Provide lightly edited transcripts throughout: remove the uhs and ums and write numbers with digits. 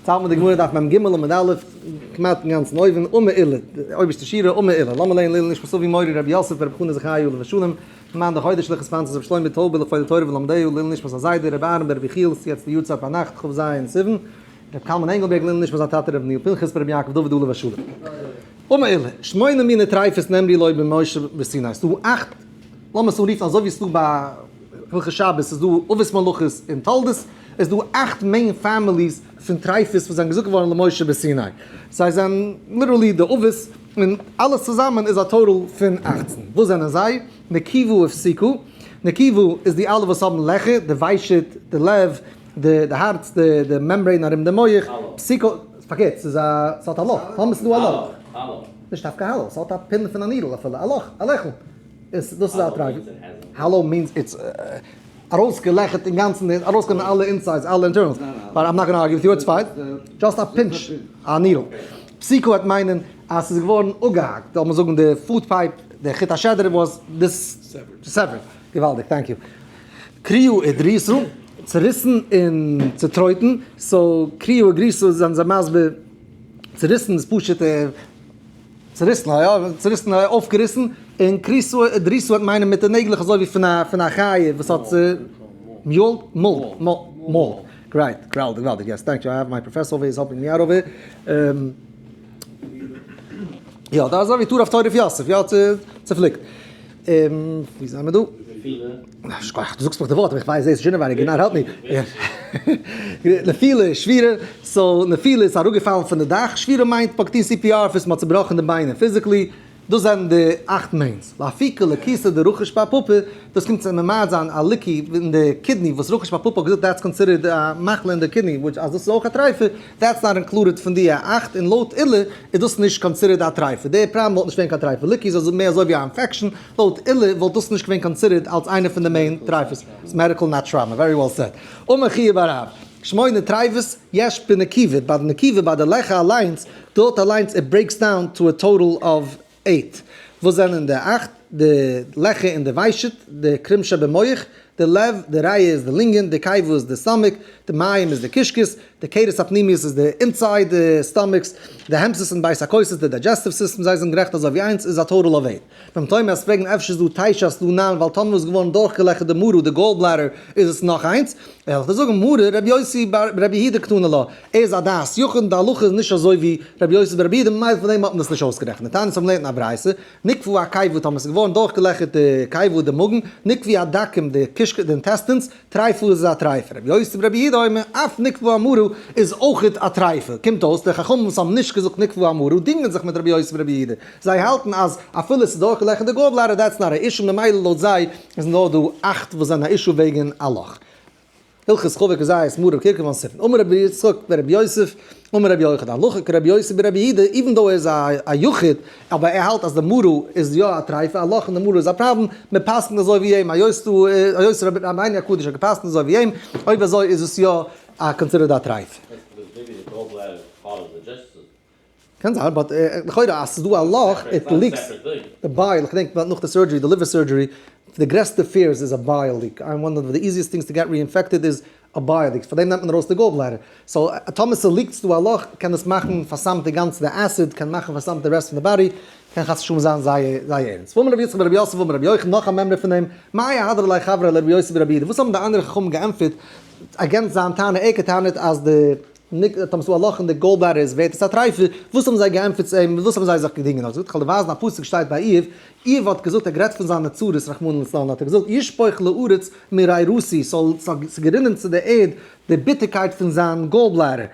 צייט מיט די גמרא דף מ ג עמוד א', כמעט אינגאנצן אויבן, אמר עולא, די אויבערשטע שורה, אמר עולא, לאמיר לערנען לעילוי נשמת אבי מורי רבי יוסף ברבי חנא זכרי' עליו השלום, מאן דחודש לכ' ספאנסערס רבי שלמה טויבער לכבוד התורה ולומדיה, לעילוי נשמת הזיידע רבי אהרן ברבי יחיאל, ס'יעצט די יארצייט ביינאכט כ ז סיוון, רבי קלמן ענגלבערג לעילוי נשמת זיין טאטע רבי ניל פנחס ברבי יעקב דוד עליו השלום. אמר עולא, שמונה מיני טריפות נאמרו לו במשה בסיני, ס'דא אכט, לאמיר עס אנרופן אזוי ווי ס'דא ביי הלכות שבת איז דא אבות מלאכות און תולדות, איז דא אכט main families פון טרייפות וואס זענען געזאגט געווארן למשה בסיני, זיי זענען literally די אבות, און אלעס צוזאמען איז א total פון 18. וואס זענען זיי? נקיבה ופסיקה, נקיבה איז די אלע וואס האבן לעכער, די ושט, די לב, די הארץ, די membrane ארום די מח, פסיקה, פארקערט, ס'איז א, ס'האט א לאך, טאמער ס'איז דא א לאך, נישט דווקא hollow, ס'האט א pin פון א needle אפילו, א לאך, א לעכל. איז דאס איז א טרייף. Hollow means it's ארויסגעלעכערט אינגאנצן, ארויסגענומען אלע insides, אלע internals. But I'm not gonna argue with you, it's fine. Just a pinch, א needle. פסיקה וועט מיינען אז ס'איז געווארן אפגעהאקט, לאמיר זאגן די food pipe, די חוט השדרה was this severed. געוואלדיג, thank you. קריעה ודריסה, צעריסן און צעטרויטן, so קריעה ודריסה זענען זיי מסביר, צעריסן איז פשוט צעריסן, יא, צעריסן, אויפגעריסן, און קריסו, דריסו האט מיינען מיט די נעגלעך אזוי ווי פון א, פון א חיה וואס האט צו, מיולט, mauled, mauled, great, געוואלדיג, געוואלדיג, yes, thank you, I have my professor over here is helping me out over here. יא, דא אזוי ווי טורף טורף יוסף, יא, צופליקט. ווי זענען מיר דא? שכוח, דו זאגסט מיך די ווארט, אבער איך ווייס דאס נישט אינעווייניג, you not help me. נפילה, שבירה, so נפילה איז אראפגעפאלן פון די דאך, שבירה מיינט מ'האט געטון CPR פון מ'האט צובראכן די ביינער physically, דאס זענען די אכט mains. לאפוקי לקיתא דרחיש בר פפא, דאס קומט צו ממעט זיין א ליקי אין די kidney וואס רחיש בר פפא האט געזאגט that's considered א מחלה אין די kidney, which אז דאס איז אויך א טרייפה, that's not included פון די אכט, און לויט עולא איז דאס נישט considered א טרייפה, די פראבלעם וואלט נישט געווען קיין טרייפה, ליקי איז מער אזוי ווי א infection, לויט עולא וואלט דאס נישט געווען considered אלס איינע פון די main טרייפות, ס'איז medical not trauma, very well said. אמר חייא בר רב, שמונה טרייפות יש בנקיבה, ביי די נקיבה ביי די לעכער אליינס, דארט אליינס it breaks down to a total of eight, וואס זענען די אכט? די לעכער אין די ושט, די קרום שבמח, די לב, די ריאה איז די לונגען, די קיבה איז די stomach, די מעיים איז די קישקעס, די כרס הפנימית איז די inside די stomachs, די המסית און בית הכוסות די digestive system, זיי זענען גערעכט אזוי ווי איינס איז א total of eight. ביים תומה אז פרעגן אפשר איז דא תשע ס'דא ניין ווייל טאמער איז געווארן דורכגעלעכערט די מרה די gall bladder איז עס נאך איינס, וועל איך דיר זאגן מרה רבי יוסי בר רבי יהודה קתני לה, ער איז א דעת יחיד און די הלכה איז נישט אזוי ווי רבי יוסי בר רבי יהודה ממילא פון דעם האט מען עס נישט אויסגערעכנט. די תנא האבן לערנט אין א ברייתא, נקבו הקיבה טאמער ס'איז געווארן דורכגעלעכערט די קיבה די מאגן, נקבו הדקים די קישקע די intestines, טריפה איז א טריפה. רבי יוסי ברבי יהודה אומר, אף נקבו המרה איז אויכעט א טריפה. קומט אויס די חכמים וואס האבן נישט געזאגט נקבו המרה דינגען זיך מיט רבי יוסי ברבי יהודה. זיי האלטן אז אפילו ס'איז דורכגעלעכערט די gallbladder that's not א issue ממילא לויט זיי איז נאר דא אכט וואס זענען א issue וועגן א לאך. הלכות חבק כזית מרור כרכום און סיפן. אמר רבי יצחק ברבי יוסף, אמר רבי יוחנן, הלכה כרבי יוסי ברבי יהודה, even though ער איז א יחיד, אבער ער האלט אז די מרור איז יא א טרייפה, א לאך אין די מרור איז א פראבלעם, מען פסק'נט אזוי ווי אים, היות רבינו הקדוש האט געפסק'נט אזוי ווי אים, אויב אזוי איז עס יא א considered א טרייפה. קען זיין, but לכאורה אז ס'איז דא א לאך, it leaks די bile, איך געדענק נאך די surgery, די liver surgery, די גרעסטע fears איז א bile leak, איי one of the easiest things to get reinfected איז א bile leak, פארדעם נעמט מען ארויס די gallbladder, so טאמער ס' leak ט ס'דא א לאך קען עס מאכן פארסאמט די גאנצע די acid קען מאכן פארסאמט די rest פון די body, קען חס ושלום זיין זייער זייער ערנסט. ואמר רבי יצחק ברבי יוסף ואמר רבי יוחנן נאך א מימרא פון אים, מאי אהדרה ליה חברא לרבי יוסי ברבי יהודה, וואס האבן די אנדערע חכמים געענטפערט against זיין טענה, ער געטענה'ט אז די ניק טאמער ס'דא א לאך אין די gallbladder איז ווערט עס א טרייפה, וואס האבן זיי געענטפערט צו אים, וואס האבן זיי זיך געדינגען? האט געזאגט כ'וועל דיר ווייזן א פסוק שטייט ביי איוב, איוב האט געזאגט ער האט גערעדט פון זיינע צרות רחמנא לצלן האט ער געזאגט ישפוך לארץ מרירותי ס'זאל ס'זאל גערינען צו די ערד די ביטערקייט פון זיין gallbladder,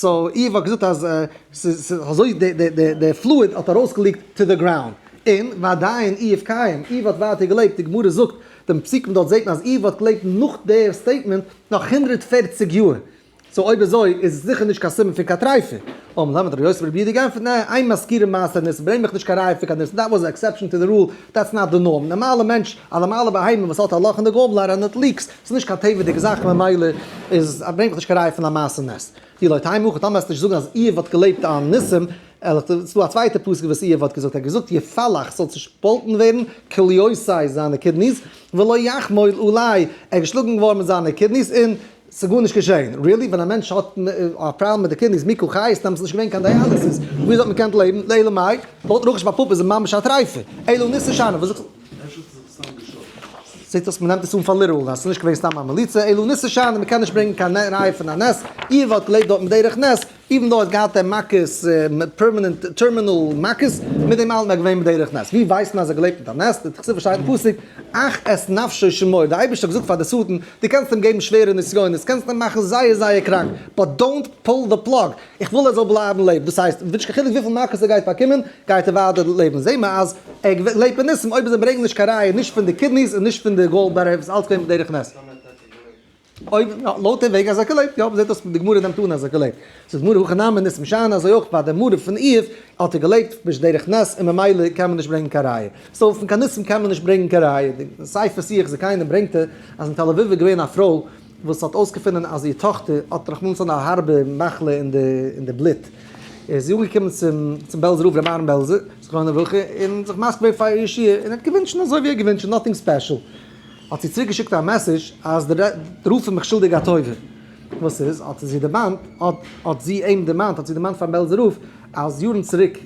so איוב האט געזאגט אז ס'איז אזוי די די די די fluid האט ארויסגע leak ט to the ground, און ועדיין איוב קיים, איוב האט ווייטער געלעבט, די גמרא זאגט דעם פסוקים דארט זעט מען אז איוב האט געלעבט נאך דער statement נאך 140 יאר. So אויב אזוי איז עס זיכער נישט קיין סימן פון קיין טרייפה. אמר להם האט רבי יוסי ברבי יהודה געענטפערט, ניין, אין מזכירין מעשה ניסים, ברענג מיך נישט קיין ראיה פון קיין ניסים, that was an exception to the rule, that's not the norm, נארמאלע מענטש, א נארמאלע בהמה וואס האט א לאך אין די gallbladder און it leaks, ס'איז נישט קיין טבע'דיגע זאך ממילא איז ברענג מיך נישט קיין ראיה פון א מעשה נס. דאי לא תימא הכי, טאמער וועסטו נישט זאגן אז איוב האט געלעבט אן ניסים, אלא ס'איז דא א צווייטע פסוק וואס איוב האט געזאגט, ער האט געזאגט יפלח, ס'זאל צושפאלטן ווערן, כליותי זיינע kidneys, ולא יחמול עלי, ער איז געשלאגן געווארן מיט זיינע kidneys און. ס'איז גארנישט געשען. Really? ווען א מענטש האט א פראבלעם מיט די kidneys מיקו חיות דעמאלטס איז נישט געווען קיין dialysis, וויאזוי האט מען געקענט לעבן? אלא מאי, לויט רחש בר פפא איז ער ממש א טרייפע. אלא ניסא שאני, וואס זאגסטו? אפשר האט ער זיך סתם געשאקלט. זעט אויס מ'נעמט עס אן פאר literal אז ס'איז נישט געווען סתם א מליצה, אלא ניסא שאני, מ'קען נישט ברענגען קיין ראיה פון א נס, איוב האט געלעבט דארט מדרך נס, even though ער האט געהאט די מכות, permanent terminal מכות, מיט דעם אלעם איז ער געווען בדרך נס. ווי ווייסט מען אז ער האט געלעבט מיט א נס? די תכסיף שטייט אין פסוק, אך את נפשו שמור, די אייבערשטער האט געזאגט פאר די שטן, דו קענסט אים געבן שווערע נסיונות, קענסט אים מאכן זייער זייער קראנק, but don't pull the plug, איך וויל ער זאל בלייבן לעבן, דאס הייסט, נישט קיין חילוק וויפיל מכות ער גייט באקומען, גייט ער ווייטער לעבן. זעהן מיר אז ער לעבט בניסים, אויב זיי ברענגען נישט קיין ראיה נישט פון די kidneys און נישט פון די gallbladder, איז אלץ געווען בדרך נס. אויב לויט דעם וועג אז ער האט געלעבט, יא, זעט אויס די גמרא נעמט אן אז ער האט געלעבט. זאגט די גמרא הכא נמי ניסים שאני, אזוי אויך ביי די מראה פון איוב האט ער געלעבט בדרך נס און ממילא קען מען נישט ברענגען קיין ראיה. So פון קיין ניסים קען מען נישט ברענגען קיין ראיה. די ספר שיח זקנים ברענגט ער אז אין תל אביב איז געווען א פרוי וואס האט אויסגעפונען אז איר טאכטער האט רחמנא לצלן א הארבע מחלה אין די בלוט. איז זי אנגעקומען צום בעלזער רב ר' אהרן בעלזער זכרונו לברכה און זיך מסביר געווען פאר איר ישועה און ער האט געווינטשן אזוי ווי ער האט געווינטשן nothing special. האט זי צוריק געשיקט א message אז די רב איז מיך שולדיג א טובה. וואס איז? האט זי דערמאנט, האט זי אים דערמאנט, האט זי דערמאנט פארן בעלזער רב אז יארן צוריק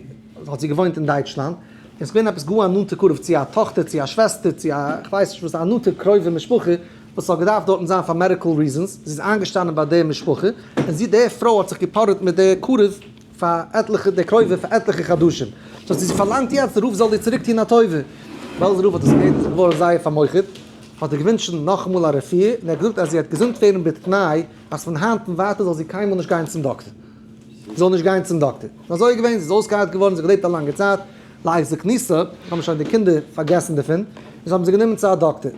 האט זי געוואוינט אין דייטשלאנד, און ס'איז געווען עפעס גאר א נאנטע קרוב צו א טאכטער צו א שוועסטער צו א כ'ווייס נישט וואס א נאנטע קרובה משפחה וואס האט געדארפט דארטן זיין פאר medical reasons, זי איז איינגעשטאנען ביי די משפחה, און זי די פרוי האט זיך געפארעט מיט די קרוב פאר עטליכע די קרובה פאר עטליכע חדשים, so זי פארלאנגט יעצט די רב זאל איר צוריק טון א טובה. בעלזער רב האט עס געהערט איז ער געווארן זייער פארמוח'ט, האט ער געווינטשן נאכאמאל א רפואה, און ער האט געזאגט אז זי וועט געזונט ווערן בתנאי אז פון היינט און ווייטער זאל זי קיינמאל נישט גיין צום דאקטער. זי זאל נישט גיין צום דאקטער. און אזוי איז געווען, זי איז אויסגעהיילט געווארן, זי האט געלעבט א לאנגע צייט, לעת זקנתה האבן שוין די קינדער פארגעסן דערפון, און זיי האבן זי גענומען צו א דאקטער.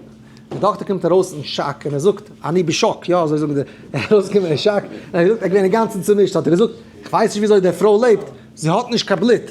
דער דאקטער קומט ארויס אין שאק און ער זאגט, אני בשוק, יא אזוי זאגן די, ער איז ארויסגעקומען אין שאק, און ער האט געזאגט, ער איז געווען אינגאנצן צומישט, האט ער געזאגט, איך ווייס נישט וויאזוי די פרוי לעבט, זי האט נישט קיין בלוט.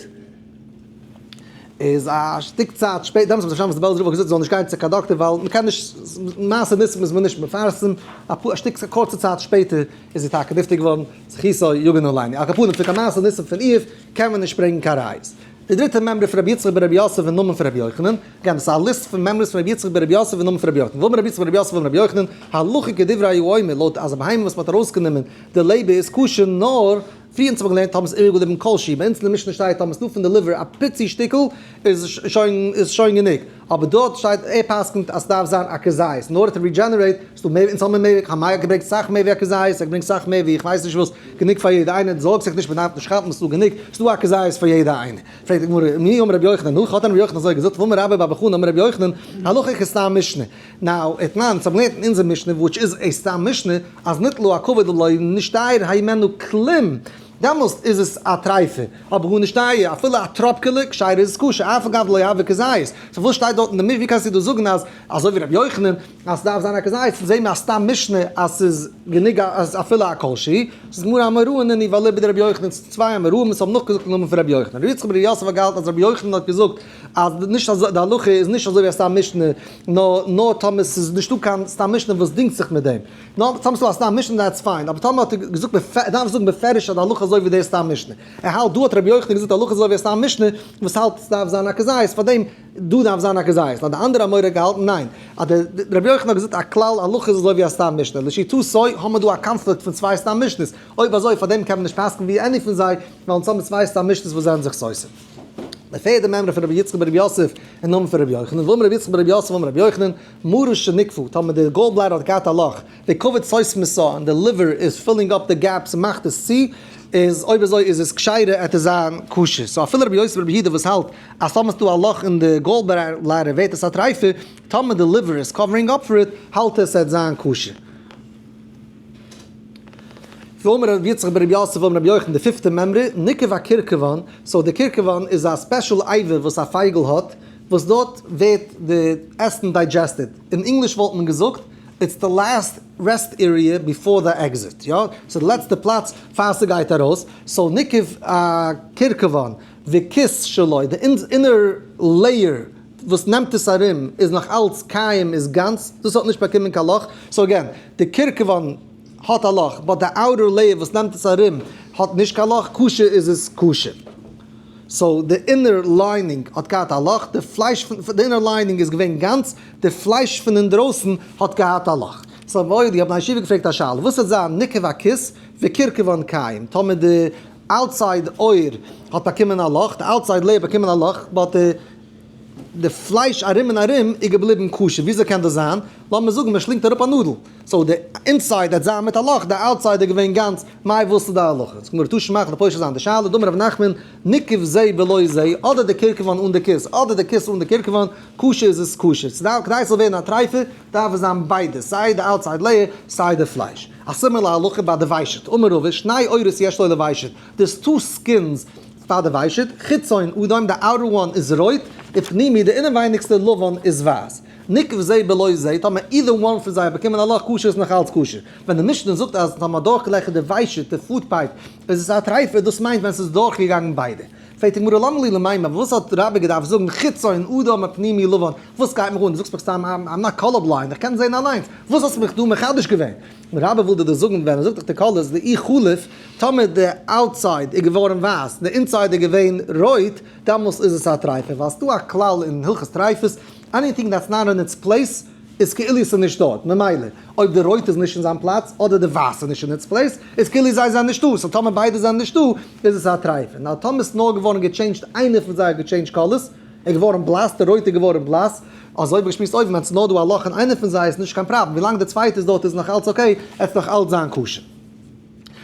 איז א שטיק צייט שפעטער, דעמאלטס האט מען פארשטאנען וואס די בעלזער רב האט געזאגט, זי זאל נישט גיין צו קיין דאקטער ווייל מען קען נישט, מעשה ניסים איז מען נישט מפרסם, א שטיק קורצע צייט שפעטער איז זי טאקע נפטר געווארן, זכותו יגן עלינו. על כל פנים, פון קיין מעשה ניסים פון איוב קען מען נישט ברענגען קיין ראיות. די דריטע מימרא פון רבי יצחק ברבי יוסף אין נאמען פון רבי יוחנן, again, דאס איז א list פון מימרות פון רבי יצחק ברבי יוסף אין נאמען פון רבי יוחנן, ואמר רבי יצחק ברבי יוסף אמר רבי יוחנן, הלכה כדברי האומר, לויט אז א בהמה וואס מען האט ארויסגענומען די לעבער איז כשר נאר, פריער האט מען געלערנט טאמער ס'איז איבערגעבליבן כל שהוא, ביי אונז אין די משנה שטייט טאמער ס'דא פון די liver א פיצי שטיקל איז שוין איז שוין גענוג, אבער דארט שטייט ער פסק'נט אז ס'דארף זיין א כזית, נאר to regenerate, ס'דא מער אונז האבן מער, האמיר געברענגט סאך מער ווי א כזית, ער האט געברענגט סאך מער ווי איך ווייס נישט וואס, גענוג פאר יעדע איינער, זארג זיך נישט מ'דארף נישט כאפן ס'דא גענוג, ס'דא א כזית פאר יעדע איינער. פרעגט די גמרא, מי אמר רבי יוחנן, הכי האט דען רבי יוחנן אזוי געזאגט, והאמר רבה בר בר חנה אמר רבי יוחנן, הלכה כסתם משנה. Now, אתנן, ס'האט געלערנט אין אונזער משנה, which is a סתם משנה, אז ניטלו הכבד ולא נשתייר הימנו כלום, דעמאלסט איז עס א טרייפה, אבער הא נשתייר, אפילו א טראפקעלע כשרה איז עס כשר, אף על גב דלא הוה כזית. So וואס שטייט דארט אין די משנה, ווי קענסטו דאס זאגן אז אזוי ווי רבי יוחנן, אז ס'דארף זיין א כזית, זעהן מיר א סתם משנה אז ס'איז גענוג אז אפילו א כל שהוא, ס'איז גמרא אמוראה נינהו ואליבא דרבי יוחנן, ס'איז צוויי אמוראים וואס האבן נאכגעזאגט אין נאמען פון רבי יוחנן. רבי יצחק ברבי יוסף האט געהאלטן אז רבי יוחנן האט געזאגט אז נישט אזוי די הלכה איז נישט אזוי ווי א סתם משנה, נאר נאר טאמער ס'איז נישטא קיין סתם משנה וואס דינגט זיך מיט דעם. נאר טאמער ס'איז דא א סתם משנה that's fine, אבער טאמער האט ער געזאגט ער דארף זאגן בפירוש אז די הלכה אזוי ווי די סתם משנה. ער האלט דא האט רבי יוחנן געזאגט די הלכה איז אזוי ווי א סתם משנה וואס האלט ס'דארף זיין א כזית, פארדעם דא דארף זיין א כזית. נאר די אנדערע אמורא האט געהאלטן ניין, אז די רבי יוחנן האט געזאגט א כלל הלכה איז אזוי ווי א סתם משנה, לשיטתו האבן מיר דא א קאנפליקט פון צוויי סתם משנה'ס, אויב אזוי פארדעם קען מען נישט פסק'ן ווי any פון זיי, ווייל אונז האבן צוויי סתם משנה'ס וואס זענען זיך סותר. די פערדע מימרא פון רבי יצחק ברבי יוסף אין נאמען פון רבי יוחנן, ואמר רבי יצחק ברבי יוסף אמר רבי יוחנן, מרה שניקפו, טאמער די gallbladder האט געהאט א לאך, די כבד סותמתה און די liver איז filling up די gaps און מאכט עס צו, איז אויב אזוי איז עס כשרה עט עס זיין כשר. So אפילו רבי יוסי ברבי יהודה וואס האלט אז טאמער ס'דא א לאך אין די gallbladder ווערט עס א טרייפה, טאמער די liver איז covering up for it האלט ער ס'עט זיין כשר. ואמר רבי יצחק ברבי יוסף אמר רבי יוחנן די פיפטע מימרא, ניקב הכרכבן, so די כרכבן איז א special אבר וואס א פייגל האט, וואס דארט ווערט די עסן digested, אין ענגליש וואלט מען געזאגט it's the last rest area before the exit, יא, ס'איז די לעצטע פלאץ פאר ס'גייט ארויס, so ניקב הכרכבן וכיס שלו, די inner layer וואס נעמט עס ארום איז נאך אלץ קיים איז גאנץ, דאס האט נישט באקומען קיין לאך, so again, די כרכבן האט א לאך, but די outer layer וואס נעמט עס ארום האט נישט קיין לאך, כשר איז עס כשר. So די inner lining האט געהאט א לאך, די פלייש פון די inner lining איז געווען גאנץ, די פלייש פון אינדרויסן האט געהאט א לאך. So איבעיא להו, האבן א ישיבה געפרעגט א שאלה, וואס וועט זיין ניקב הכיס וקירקבן קיים, טאמער די outside עור האט באקומען א לאך, די outside layer באקומען א לאך, but די די פלייש ארום און ארום איז געבליבן כשר, וויאזוי קען דאס זיין? לאמיר זאגן מען שלינגט אראפ א נאדל, so די inside וועט זיין מיט א לאך, די outside איז געווען גאנץ, מאי וואס איז די הלכה? זאגט גמרא תא שמע כ'וועל פושט זיין די שאלה, דאמר רב נחמן, ניקב זה בלא זה, אדער די קירקבן אן די כיס, אדער די כיס אן די קירקבן, כשר איז עס כשר, ס'דארף כדי ס'זאל ווערן א טריפה דארף עס זיין ביידע, סיי די outside layer סיי די פלייש. א סימן להלכה ביי די ושט, אמר רבא, שני עורות יש לו לוושט, there's two skins פאר די ושט, חיצון אדום, די outer one איז רויט, ופנימי, די אינעווייניגסטע לבן איז ווייס. ניקב זה בלא זה, טאמער either one פון זיי האט באקומען א לאך כשר איז נאך אלץ כשר. ווען די משנה זאגט אז טאמער האט דורכגעלעכערט די ושט, די food pipe, איז עס א טריפה, דאס מיינט ווען ס'איז דורכגעגאנגען ביידע. פרעגט די גמרא למה לי למימר, וואס האט רבה געדארפט זאגן חיצון אדום ופנימי לבן, וואס גייט מיך אן, דו זאגסט מיך סתם I'm not color blind, איך קען זען אליינס, וואס האסטו מיך דא מחדש געווען? רבה וויל דיר דאס זאגן ווען ער זאגט דיך די colors דאי חליף, טאמער די outside איז געווארן ווייס און די inside איז געווען רויט, דעמאלס איז עס א טריפה, ווייל ס'דא א כלל אין הלכות טריפות, anything that's not in its place איז כאילו עס איז נישט דארט, ממילא אויב די רויט איז נישט אין זיין פלאץ אדער די ווייס איז נישט אין its place איז כאילו זיי זענען נישטא, so טאמער ביידע זענען נישטא איז עס א טריפה, נאר טאמער איז נאר געווארן געטשעינדזשט איינער פון זיי האט געטשעינדזשט colors, איז געווארן בלאס, די רויטע איז געווארן בלאס, אזוי ווי געשמועסט אויבן ווען ס'איז נאר דא א לאך אין איינער פון זיי איז נישט קיין פראבלעם ווילאנג די צווייטע איז דארט איז נאך אלץ okay, עס נאך אלץ זיין כשר.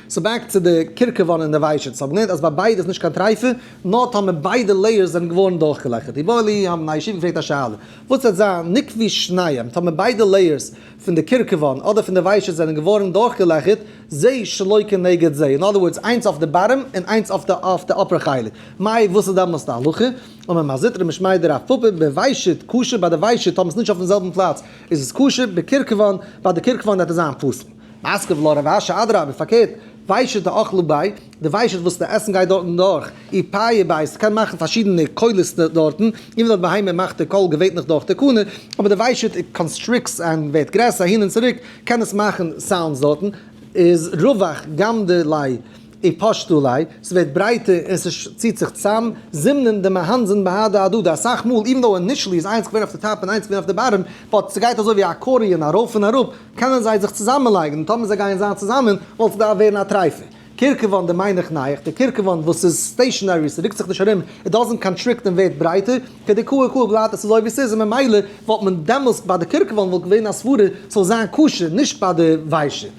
So back צו די קירקבן און די ושט, so האב געלערנט אז ביי ביידע איז נישט קיין טריפה, נאר טאמער ביידע layers זענען געווארן דורכגעלעכערט. איבעיא להו האבן א ישיבה געפרעגט א שאלה, וואס וועט זיין ניקבו שניהם, טאמער ביידע layers פון די קירקבן אדער פון די ושט זענען געווארן דורכגעלעכערט, זה שלא כנגד זה, in other words איינס אויף די bottom און איינס אויף די אויף די upper חלק, מאי וואס איז דעמאלס די הלכה? אמר מר זוטרא משמיה דרב פפא, בוושט כשר ביי די ושט טאמער ס'איז נישט אויפן זעלבן פלאץ איז עס כשר, בקירקבן ביי די קירקבן וועט עס זיין פסול. מתקיף לה רב אשי אדרבה פארקערט, ושט דאכלא ביה, די ושט וואס די עסן גייט דארטן דורך, איפייע ביה, ס'קען מאכן פארשידענע קולות דארטן, even די בהמה מאכט די קול געווענליך דורך די קנה, אבער די ושט it constricts און ווערט גרעסער אהין און צוריק, קען עס מאכן sounds דארטן, איז רווח גמדא ליה ופשטא ליה, ס'ווערט ברייטער און ס'ציט זיך צאם, זימנין דמהנזן בהדי הדדי, אסאך מאל even though initially איז איינס געווען אויף די top און איינס געווען אויף די bottom, but ס'גייט אזוי ווי א accordion ארויף און אראפ, קענען זיי זיך צוזאמען לייגן, און טאמער זיי גייען זיין צוזאמען, וואלט עס דארף ווערן א טרייפה. קירקבן דמינח נייח, די קירקבן וואס איז stationary, ס'רוקט זיך נישט ארום, it doesn't constrict און ווערט ברייטער, כדקאי קאי בלייבט עס אזוי ווי ס'איז, און ממילא וואלט מען דעמאלס ביי די קירקבן וואלט געווען א סברה ס'זאל זיין כשר, נישט ביי די ושט.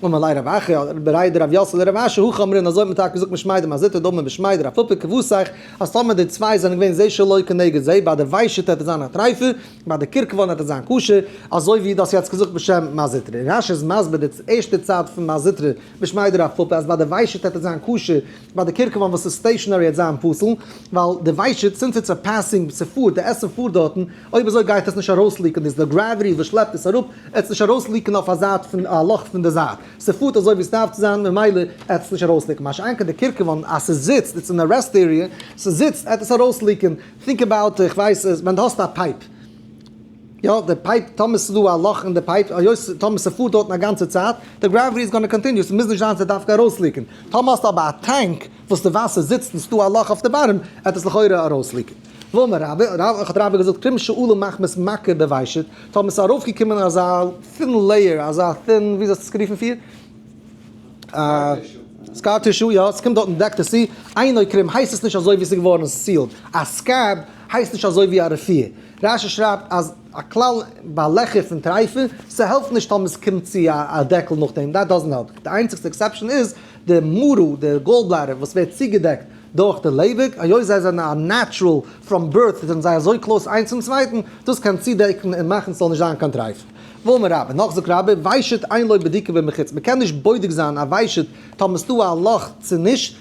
אמר ליה רב אחא בריה דרב יוסף לרב אשי הכי אמרינן אזוי האט מען טאקע געזאגט משמיה דמר זוטרא דאמר משמיה דרב פפא כוותיך אז טאמער די צוויי זענען געווען זה שלא כנגד זה ביי די ושט וועט עס זיין א טריפה ביי די קירקבן וועט עס זיין כשר אזוי ווי דו האסט יעצט געזאגט בשם מר זוטרא און רשי איז מסביר די ערשטע צד פון מר זוטרא משמיה דרב פפא אז ביי די ושט וועט עס זיין כשר ביי די קירקבן וואס איז stationary וועט זיין פסול ווייל די ושט since it's a passing ס'פארט די עסן פארט דארטן אויב אזוי גייט עס נישט ארויסליקן איז די gravity וואס שלעפט עס אראפ עס נישט ארויסליקן אויף א זייט פון א לאך פון די זייט ס'פארט אזוי ווי ס'דארף צו זיין ממילא עט עס נישט ארויסליקן מה שאין כן די קירקבן אז ס'זיצט it's in a rest area ס'זיצט עט עס ארויסליקן think about איך ווייס ווען דו האסט א pipe יא די pipe טאמער ס'איז דא א לאך אין די pipe היות טאמער ס'פארט דארטן א גאנצע צייט די gravity איז gonna continue ס'מוז נישט זיין ס'דארף ארויסליקן טאמער האסטו אבער א tank וואס די וואסער זיצט און ס'דא א לאך אויף די bottom עט עס לכאורה ארויסליקן. ואמר רבה, האט רבה געזאגט, קרום שעלה מחמת מכה בוושט, טאמער ס'איז ארויפגעקומען אזא thin layer, אזא thin, ווי האסטו עס גערופן פיר? scar tissue, יא, ס'קומט דארט און דעקט עס צו, אינו קרום הייסט עס נישט אזוי ווי ס'איז געווארן sealed, א scab הייסט נישט אזוי ווי א רפואה. רשי שרייבט אז א כלל ביי לעכער פון טרייפה, ס'העלפט נישט טאמער ס'קומט צו א דעקל נאכדעם, that doesn't help, די איינציגסטע exception איז די מרה, די gallbladder וואס ווערט צוגעדעקט דורך די לעבער, היות זיי זענען א natural from birth זענען זיי אזוי close איינס צום צווייטן, דאס קען צודעקן און מאכן ס'זאל נישט זיין קיין טרייפה. ואמר רבה, נאך זאגט רבה, ושט אין לו בדיקה במחוץ, מ'קען נישט בודק זיין א ושט טאמער ס'דא א לאך צו נישט,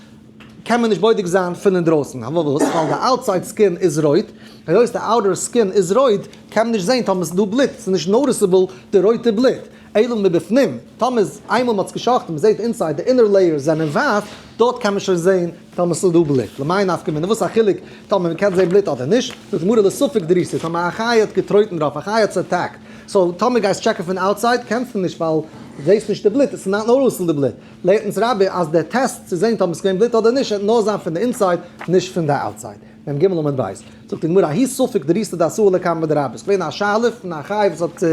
קען מען נישט בודק זיין פון אינדרויסן, פארוואס? ווייל די outside skin איז רויט, היות די outer skin איז רויט, קען מען נישט זען טאמער ס'איז דא בלוט, ס'איז נישט noticeable די רויטע בלוט, אלא מבפנים, טאמער איז איינמאל מ'האט עס געשאכטן, מ'זעט inside די inner layers זענען ווייס, דארט קען מען שוין זען טאמער ס'איז דא בלוט, למאי נפקא מינה, וואס איז א חילוק טאמער מ'קען זען בלוט אדער נישט, זאגט די גמרא לספק דריסה, טאמער א חיה האט געטרויטן דערויף, א חיה האט עס attacked, so טאמער גייסט טשעקן פון outside קענסטו נישט ווייל זעסט נישט די בלוט, עס איז not noticeable די בלוט. לערנט אונז רבה אז דער טעסט צו זען טאמער עס איז געווען בלוט אדער נישט וועט נאר זיין פון די inside נישט פון די outside. מ ג עמוד ב'. זאגט די גמרא ההיא ספק דריסה דאתאי לקמיה דרבה. עס איז געווען א שאלה פון א חי וואס האט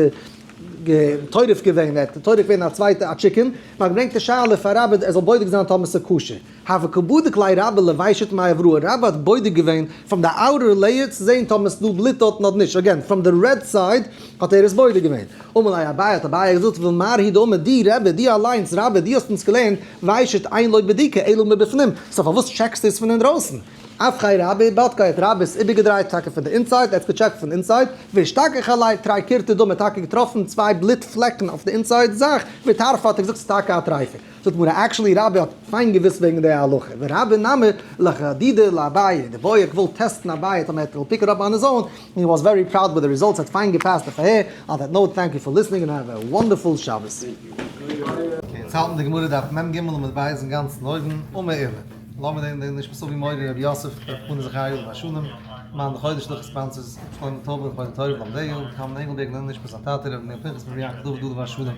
טורף געווען, ער האט טורף געווען א צווייטע א chicken, מען האט געברענגט די שאלה פאר רבה ער זאל בודק זיין טאמער ס'איז כשר. הוה קא בדיק ליה רבה לוושט מאיברא, רבה האט בודק געווען from די outer layer צו זעהן טאמער ס'איז דא בלוט דארטן אדער נישט, again from די red side האט ער עס בודק געווען. אמר ליה אביי האט אביי געזאגט ומר הוא דאמר דו רבי דו אליינס רבה דו האסט אונז געלערנט ושט אין לו בדיקה אלא מבפנים, so פארוואס טשעקסטו עס פון אינדרויסן? אפכיה רבה בדקיה האט רבה עס איבערגעדרייט טאקע פון די inside, ער האט עס געטשעקט פון inside, ואשתכח עליה תרי קורטי דמא האט טאקע געטראפן צוויי בלוט פלעקן אויף די inside זאך, וטרפא האט ער געזאגט ס'איז טאקע א טרייפע. זאגט גמרא actually רבה האט פיין געוואוסט וועגן די הלכה, ורבה נמי לחדודי לאביי, די boy האט געוואלט טעסטן אביי טאמער ער וועט pick it up on his own, he was very proud with the results, ער האט פיין געפעסט די פארהער, on that note thank you for listening and have a wonderful שבת. יעצט האלטן די גמרא דף מ ג עמוד ב' אינגאנצן אויבן, אמר עולא, לאמיר דעם דעם נשמת אבי מורי רבי יוסף ר' פנה זכריה עליו השלום, מאן דחודש לכ' sponsors, ר' שלמה טויבער לכבוד התורה ולמדיה, קלמן ענגלבערג לעילוי נשמת זיין טאטע ר' בנימין פנחס בן ר' יעקב דוד עליו השלום.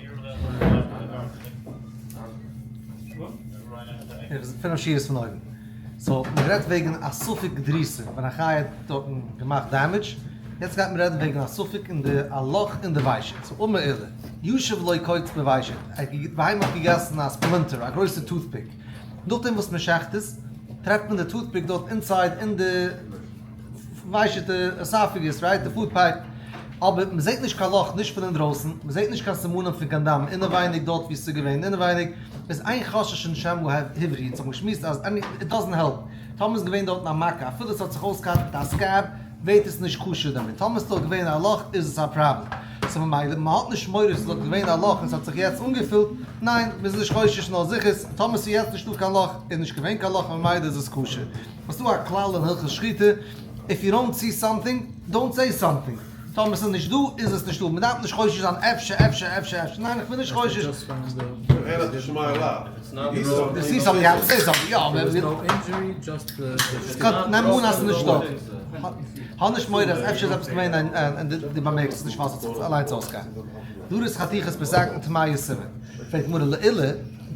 פינף שורות פון אויבן. so מען רעדט וועגן א ספק דריסה ווען א חיה האט דארטן געמאכט damage, יעצט גייט מען רעדן וועגן א ספק אין די א לאך אין די ושט. so אמר עולא, ישב לו קוץ בוושט, א בהמה האט געגעסן א splinter, א גרויסע toothpick, נאכדעם וואס מען שעכט עס, טרעפט מען די toothpick דארט inside אין די ושט די esophagus, right, די food pipe, אבער מען זעט נישט קיין לאך נישט פון אינדרויסן, מען זעט נישט קיין סימנים פון קיין דם אינעווייניג דארט וואו עס איז געווען אינעווייניג, איז אין חוששין שמא הבריא, אונז האבן געשמועסט אז it doesn't help, טאמער איז געווען דארטן א מכה אפילו עס האט זיך אויסגעהיילט מיט א scab ווערט עס נישט כשר דערמיט, טאמער איז דארט געווען א לאך איז עס א פראבלעם, so ממילא מען האט נישט מורא ס'איז דארט געווען א לאך און ס'האט זיך יעצט אנגעפילט, ניין מען איז נישט חושש נאר זיכער טאמער ס'איז יעצט נישטא קיין לאך איז נישט געווען קיין לאך ממילא איז עס כשר. ס'איז דא א כלל אין הלכות שחיטה, if you don't see something, don't say something. טאמער ס'איז נישט דא, איז עס נישט דא. מ'דארף נישט חושש זיין אפשר, אפשר, אפשר, אפשר. ניין, איך בין נישט חושש. נעם אן אז ס'איז נישטא. האב נישט מורא אז אפשר איז עפעס געווען און דו באמערקסט עס נישט ווייל ס'האט זיך אליינס אויסגעהיילט. דרס חתיכות פסקן טמאה סימן. פרעגט גמרא לעולא,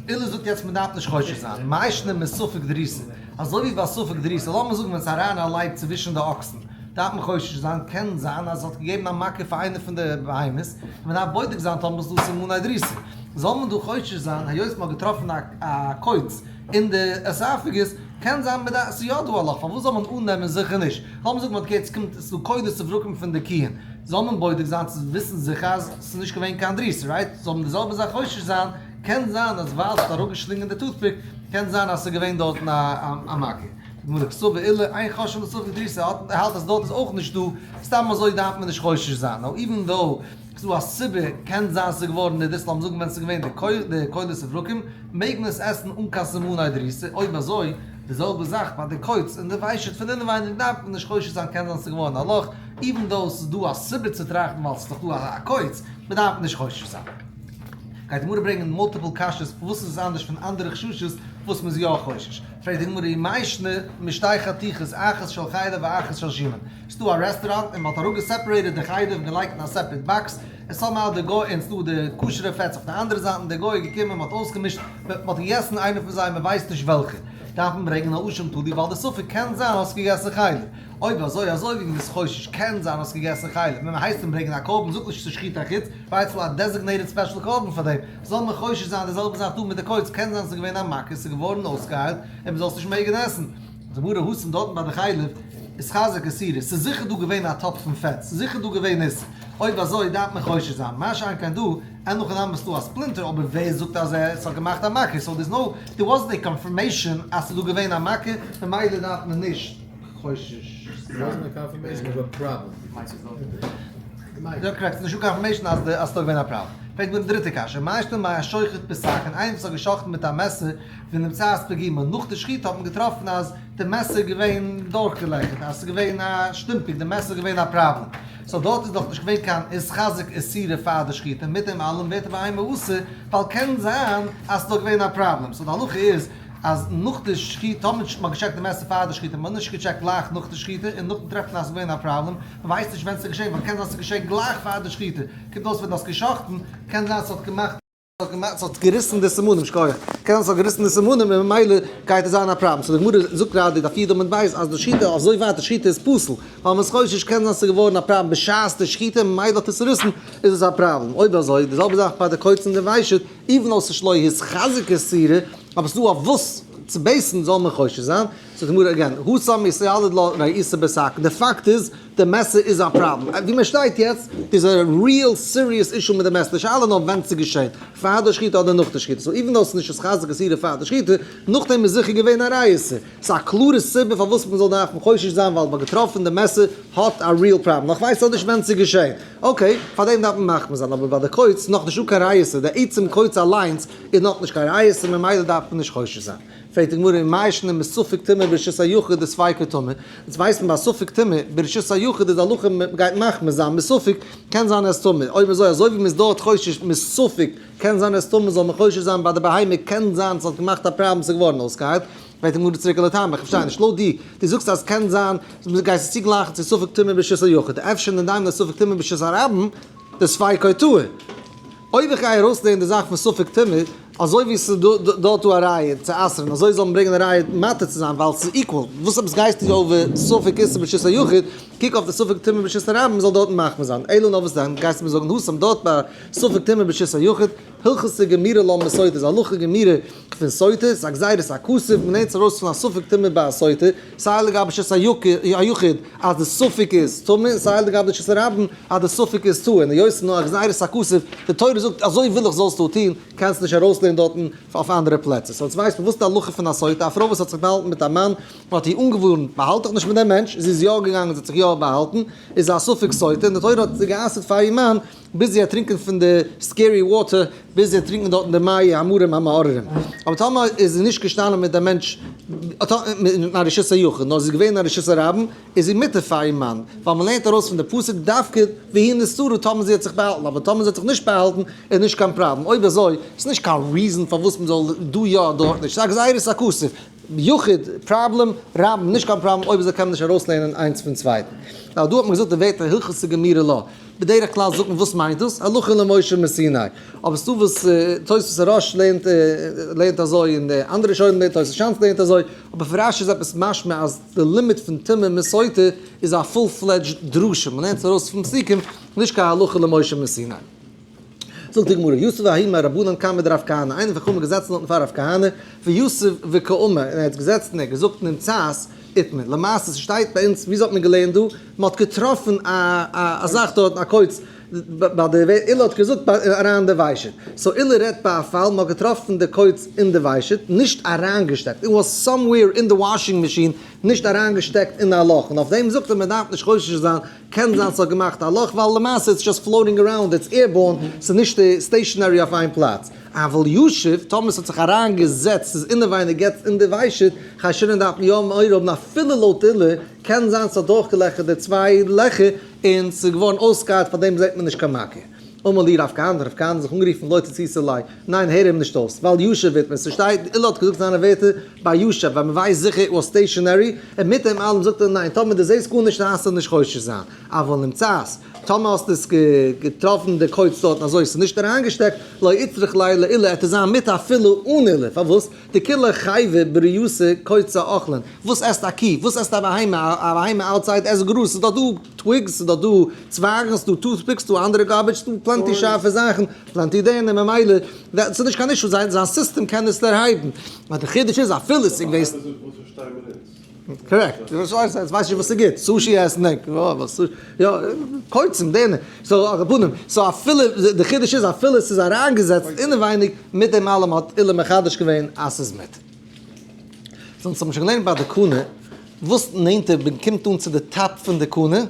עולא זאגט יעצט מ'דארף נישט חושש זיין. מאי שנא מספק דריסה. אזוי ווי ביי ספק דריסה, לאמיר זאגן ווען ס'איז אריין א לייב צווישן די אקסן, דארף מען חושש זיין, קען זיין אז עס האט געגעבן א מכה פאר איינע פון די בהמות, און מען דארף בודק זיין טאמער ס'איז דא סימני דריסה. זאל מען דא חושש זיין היות מען האט געטראפן א קוץ אין די esophagus, קען זיין מען דארף, ס'איז יא דא א לאך, פארוואס זאל מען אננעמען זיכער נישט? לאמיר זאגן מען האט געהערט ס'קומט ס'איז דא קולות וברקים פון די קיען, זאל מען בודק זיין צו וויסן זיכער אז ס'איז נישט געווען קיין דריסה, right? זאל מען די זעלבע זאך חושש זיין, קען זיין אז ווייל ס'האט אראפגעשלינגען די toothpick, קען זיין אז ס'איז געווען דארטן א מכה. די גמרא קסבר עולא אין חוששין לספק דריסה, ער האלט אז דארט איז אויך נישט דא, סתם אזוי דארף מען נישט חושש זיין, נאר even though ס'איז דא א סיבה, קען זיין ס'איז געווארן נדרס, לאמיר זאגן ווען ס'איז געווען די קולות וברקים, מעג מען עס עסן אן קיין סימני דריסה, אויב אזוי די זעלבע זאך ביי די קוץ און די ושט פון אינעווייניג דארף מען נישט חושש זיין קען זיין ס'איז געווארן א לאך, even though ס'איז דא א סיבה צו טראכטן ווייל ס'איז דאך דא א קוץ, מ'דארף נישט חושש זיין. גייט די גמרא ברענגען multiple קשיות וואס איז עס אנדערש פון אנדערע חששות וואס מ'איז יא חושש. פרעגט די גמרא ומאי שנא משתי חתיכות אחת של חלב ואחת של שומן. ס'איז דא א רעסטוראנט און מ'האט אראפגעסעפערעיטעד די חלב און געלייגט אין א separate box, און somehow די גוי און ס'דא די כשר'ע פעטס אויף די אנדערע זייט און די גוי איז געקומען מ'האט אויסגעמישט מ'האט געגעסן איינע פון זיי מ'ווייסט נישט וועלכע. דארף מען ברענגען א אשם תלוי ווייל די ספק קען זיין האסט געגעסן חלב. אויב אזוי אזוי ווי מ'איז חושש קען זיין האסט געגעסן חלב, ווען מ'הייסט אים ברענגען א קרבן זאגט נישט ס'איז שחוטי חוץ, ווייל ס'איז א designated special קרבן פאר דעם, זאל מען חושש זיין די זעלבע זאך דא מיט די קוץ, קען זיין ס'איז געווען א מכה ס'איז געווארן אויסגעהיילט און מ'זאל עס נישט מעגן עסן. די גמרא התם דארטן ביי די חלב איתחזק איסורא, ס'איז זיכער דא געווען א טאפ פון פעטס, ס'איז זיכער דא געווען איסור, אויב אזוי דארף מען חושש זיין, מה שאין כן דא, אין הכי נמי ס'דא א splinter אבער ווער זאגט אז עס האט געמאכט א מכה, so there's no, there wasn't a confirmation אז ס'איז דא געווען א מכה, ממילא דארף מען נישט חושש זיין. יא correct, ס'איז נישטא confirmation אז די אז ס'איז דא געווען א פראבלעם. פרעגט מיר די דריטע קשיא, מאי שנא מהשוחט בסכין, איינער וואס האט גע'שחט'ן מיט א מעסער ונמצאת פגימה, נאך די שחיטה האט מען געטראפן אז די מעסער איז געווען דורכגעלעכערט, אז ס'איז געווען א שטומפיג, די מעסער איז געווען א פראבלעם. so דארט איז דאך נישט געווען קיין איתחזק איסורא פאר די שחיטה, מיט דעם אלעם ווערט די בהמה אסור, ווייל קען זיין אז ס'איז דא געווען א פראבלעם. so די הלכה איז אז נאך די שחיטה, טאמער מ'האט געטשעקט די מעסער פאר די שחיטה, מ'האט נישט געטשעקט גלייך נאך די שחיטה, און נאכדעם טרעפט מען אז ס'איז געווען א פראבלעם, מ'ווייסט נישט ווען ס'איז געשען, ווייל קען זיין ס'איז געשען גלייך פאר די שחיטה, קומט אויס ווען דו האסט גע'שחט'ן, קען זיין ס'האט געמאכט. ס'האט געריסן די סימנים, שכוח. קען זיין ס'האט געריסן די סימנים און ממילא גייט עס זיין א פראבלעם. So די גמרא זאגט גראדע דף י' עמוד ב' אז די שחיטה אזוי ווייט די שחיטה איז פסול, ווייל מ'איז חושש קען זיין ס'איז געווארן א פראבלעם בשעת די שחיטה ממילא האט עס צוריסן איז עס א פראבלעם. אויב אזוי די זעלבע זאך ביי די קוץ און די ושט, even though ס'איז שלא התחזק איסורא, אבער ס'דא אויף וואס צו base ן זאל מען חושש זיין. זאגט די גמרא again, התם איתילד לה ריעותא בסכין, די פאקט איז די מעסער איז א פראבלעם, ווי מען שטייט יעצט איז א real serious issue מיט די מעסער, די שאלה נאר ווען ס'איז געשען, פאר די שחיטה אדער נאך די שחיטה, so even though ס'איז נישט התחזק איסורא פאר די שחיטה, נאכדעם איז זיכער געווען א ריעותא, ס'איז א קלארע סיבה פארוואס מען זאל דארפן חושש זיין ווייל מ'האט געטראפן די מעסער האט א real פראבלעם, נאר כ'ווייס נאך נישט ווען ס'איז געשען, okay פארדעם דארף מען מחמיר זיין, אבער ביי די קוץ נאכנישט דא קיין ריעותא, די עצם קוץ אליינס איז נאכנישט קיין ריעותא ממילא דארף מען נישט חושש זיין. פרעגט די גמרא ומאי שנא מספק טומאה ברשות היחיד דספיקו טמא, אונז ווייסן ביי ספק טומאה ברשות היחיד איז די הלכה מען גייט מחמיר זיין מספק קען זיין עס טמא, אויב אזוי אזוי ווי מען איז דארט חושש מספק קען זיין עס טמא זאל מען חושש זיין ביי די בהמה קען זיין ס'האט געמאכט א פראבלעם ס'איז געווארן אויסגעהיילט, פרעגט די גמרא צוריק ולטעמיך איך פארשטיי נישט לויט די דו זאגסט אז קען זיין גייסט עס צוגלייכן צו ספק טומאה ברשות היחיד אפשר נדיימא לספק טומאה ברשות הרבים דספיקו טהור. אויב איך גיי ארויסלערנען די זאך פון ספק טומאה, אזוי ווי ס'איז דארט דא א ראיה צו אסר'ן, אזוי זאל מען ברענגען א ראיה מתיר צו זיין, ווייל ס'איז equal. וואס עפעס גייסטו over ספק איסור ברשות היחיד, קוק אויף די ספק טומאה ברשות הרבים, מ'זאל דארטן מחמיר זיין. אלא נאר וואס דען, גייסטו מיר זאגן התם דארט ביי ספק טומאה ברשות היחיד, הלכתא גמירי לה מסוטה, איז הלכה גמירה פון סוטה, ס'איז א גזירת הכתוב, מ'לערנט עס ארויס פון א ספק טומאה ביי א סוטה, סיי לגבי רשות היחיד אז די ספק איז טמא, און סיי לגבי רשות הרבים אז די ספק איז טהור, און היות ס'איז נאר א גזירת הכתוב, די תורה זאגט אזוי וויל איך זאלסטו טון, קענסט נישט ארויסלערנען דארטן אויף אנדערע פלעצער. so יעצט ווייסט מען וואס איז די הלכה פון א סוטה, א פרוי וואס האט זיך באהאלטן מיט א מאן, מ'האט איר אנגעווארנט באהאלט דיך נישט מיט דעם מענטש, זי איז יא געגאנגען זי האט זיך יא באהאלטן, איז זי א ספק סוטה, און די תורה האט זי גע'אסר'ט פאר איר מאן, ביז זי האט טרינקען פון די scary water, ביז זי האט טרינקען דארטן די מי המרים המאררים. אבער טאמער איז זי נישט געשטאנען מיט דעם מענטש מיט א רשות היחיד, נאר זי איז געווען אין א רשות הרבים, איז זי מותר פאר איר מאן, ווייל מען לערנט ארויס פון די פסוק דווקא והיא נסתרה טאמער זי האט זיך באהאלטן, אבער טאמער זי האט זיך נישט באהאלטן איז נישט קיין פראבלעם. אויב אזוי איז נישט קיין reason פארוואס מען זאל דא יא דארט נישט, ס'איז א גזירת הכתוב, יחיד פראבלעם, רבים נישט קיין פראבלעם אויב אזוי קען מען נישט ארויסלערנען איינס פון צווייטן. נאר דא האט מען געזאגט די ווערטער הלכתא גמירי לה. בדרך כלל זאגט מען וואס מיינט דאס? הלכה למשה מסיני. אבער ס'דא וואס תוספות הראש לערנט לערנט אזוי און די אנדערע ראשונים לערנט תוספות שאנץ לערנט אזוי, אבער פון רשי איז עפעס משמע אז די לימוד פון טומאה מסוטה איז א full fledged דרשה, מ'לערנט עס ארויס פון פסוקים, נישט קיין הלכה למשה מסיני. זאגט די גמרא, יתיב ההוא מרבנן קמיה דרב כהנא, איינער פון חכמים געזעצן דארטן פאר רב כהנא, ויתיב וקאמר, און ער האט געזעצט און ער האט געזאגט נמצאת איתמר, למעשה ס'שטייט ביי אונז, וויאזוי האט מען געלערנט דא? מען האט געטראפן א זאך דארטן א קוץ, ביי די ווער עולא האט געזאגט אריין די ושט, so עולא רעדט ביי א פאל מען האט געטראפן די קוץ אין די ושט, נישט אריינגעשטעקט, it was somewhere אין די washing machine, נישט אריינגעשטעקט אין א לאך, און אויף דעם זאגט ער מען דארף נישט חושש זיין, קען זיין ס'האט געמאכט א לאך ווייל למעשה it's just floating around, it's airborne, ס'איז נישט stationary אויף איין פלאץ. אבל ישב, טאמער ס'האט זיך אריין געזעצט, ס'איז אינעווייניג יעצט אין די ושט, חיישינן דארף מען יא מורא האבן אפילו לויט עולא, קען זיין ס'האט דורכגעלעכערט די צוויי לעכער און ס'איז געווארן אויסגעהיילט פארדעם זעט מען נישט קיין מכה. אמר להו רב כהנא, רב כהנא האט זיך אנגערופן לא תציתו ליה, ניין הער אים נישט אויס, ווייל ישב ווערט מען, ס'שטייט עולא האט געזאגט זיינע ווערטער ביי ישב, ווייל מ'ווייסט זיכער it was stationary, און מיט דעם אלעם זאגט ער ניין טאמער דו זעסט גארנישט דארפסטו נישט חושש זיין, אבל נמצאת, טאמער האסטו עס געטראפן די קוץ דארטן אזוי ס'איז נישט אריינגעשטעקט, לא איצטריך ליה לעולא עט עס זיין מותר אפילו אן עולא, פארוואס? דכולהו חייבי בריעותא קוצי אכלין, וואס עסט א קי? וואס עסט א בהמה? א בהמה outside עסט גראז, ס'איז דאך דא twigs, ס'איז דאך דא צווייגן, ס'איז דא toothpicks, ס'איז דא אנדערע garbage, ס'איז דא plenty שארפע זאכן, plenty דעם און ממילא ס'איז נישט קיין issue, זיין סיסטעם קען עס דערהייבן, נאר די חידוש איז אפילו ס'איז געווען. Correct, יעצט ווייס איך וואס ס'איז גוט, סושי עסן ענק, יא, קוצים, דערנער, so על כל פנים, so אפילו, די חידוש איז אפילו ס'איז אריינגעזעצט אינעווייניג, מיט דעם אלעם האט עולא מחדש געווען אז ס'איז מותר. So אונז האבן שוין געלערנט ביי די קנה, וואס נענטער מען קומט אן צו די top פון די קנה,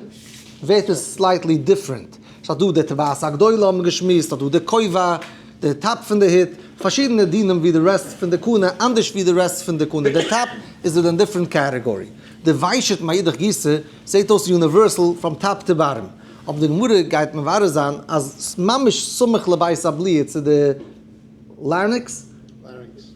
ווערט עס slightly different, ס'איז דא די טבעת הגדולה האבן מיר געשמועסט, ס'איז דא די כובע, די top פון די הוט, פארשידענע דינים ווי די rest פון די קנה, אנדערש ווי די rest פון די קנה, די top איז אין א different category. די ושט מאידך גיסא זעט אויס universal from top to bottom, אבער די גמרא גייט מברר זיין אז ממש סמוך לבית הבליעה צו די larynx,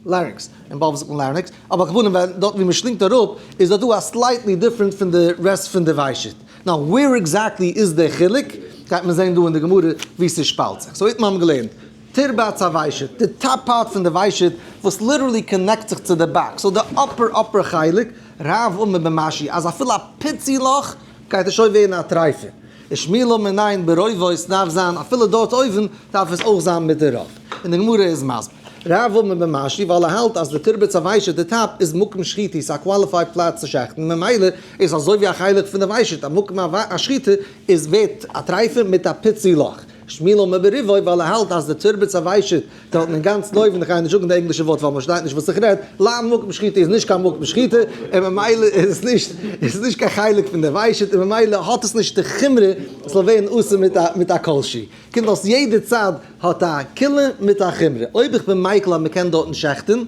larynx, אין בבלי זאגט מען larynx, אבער על כל פנים ווען דארט ווי מען שלינגט אראפ איז דארט דא א slightly different פון די rest פון די ושט. Now where exactly איז די חילוק גייט מען זען דא אין די גמרא ווי ס'שפאלט זיך. So איתמר האבן געלערנט. תרבץ הוושט, די top part פון די ושט וואס literally connect זיך צו די באקס, so די upper upper חלק, רב אמר במשהו, אז אפילו א פיצי לאך גייט עס שוין ווערן א טרייפע. ושמואל אמר ניין ברובו עס דארף זיין אפילו דארט אויבן דארף עס אויך זיין מיט די רוב. און די גמרא איז מסביר. רב אמר במשהו ווייל ער האלט אז די תרבץ הוושט די top איז מקום שחיטה ס'איז א qualified פלאץ צו שעכטן ממילא איז אזוי ווי א חלק פון די ושט א מקום השחיטה איז ווערט א טרייפע מיט א פיצי לאך. שמואל אמר ברובו ווייל ער האלט אז די תרבץ הוושט דארטן אינגאנצן אויבן, איך גיי נישט זאגן די ענגלישע ווארט ווייל מ'פארשטייט נישט וואס איך רעד, לאו מקום שחיטה איז נישט קיין מקום שחיטה, און ממילא איז עס נישט איז נישט קיין חלק פון די ושט, און ממילא האט עס נישט די חומרא עס זאל ווערן אסור מיט א מיט א כל שהוא. קומט אויס יעדע צד האט א קולא מיט א חומרא. אויב איך בין מיקל אז מ'קען דארטן שעכטן,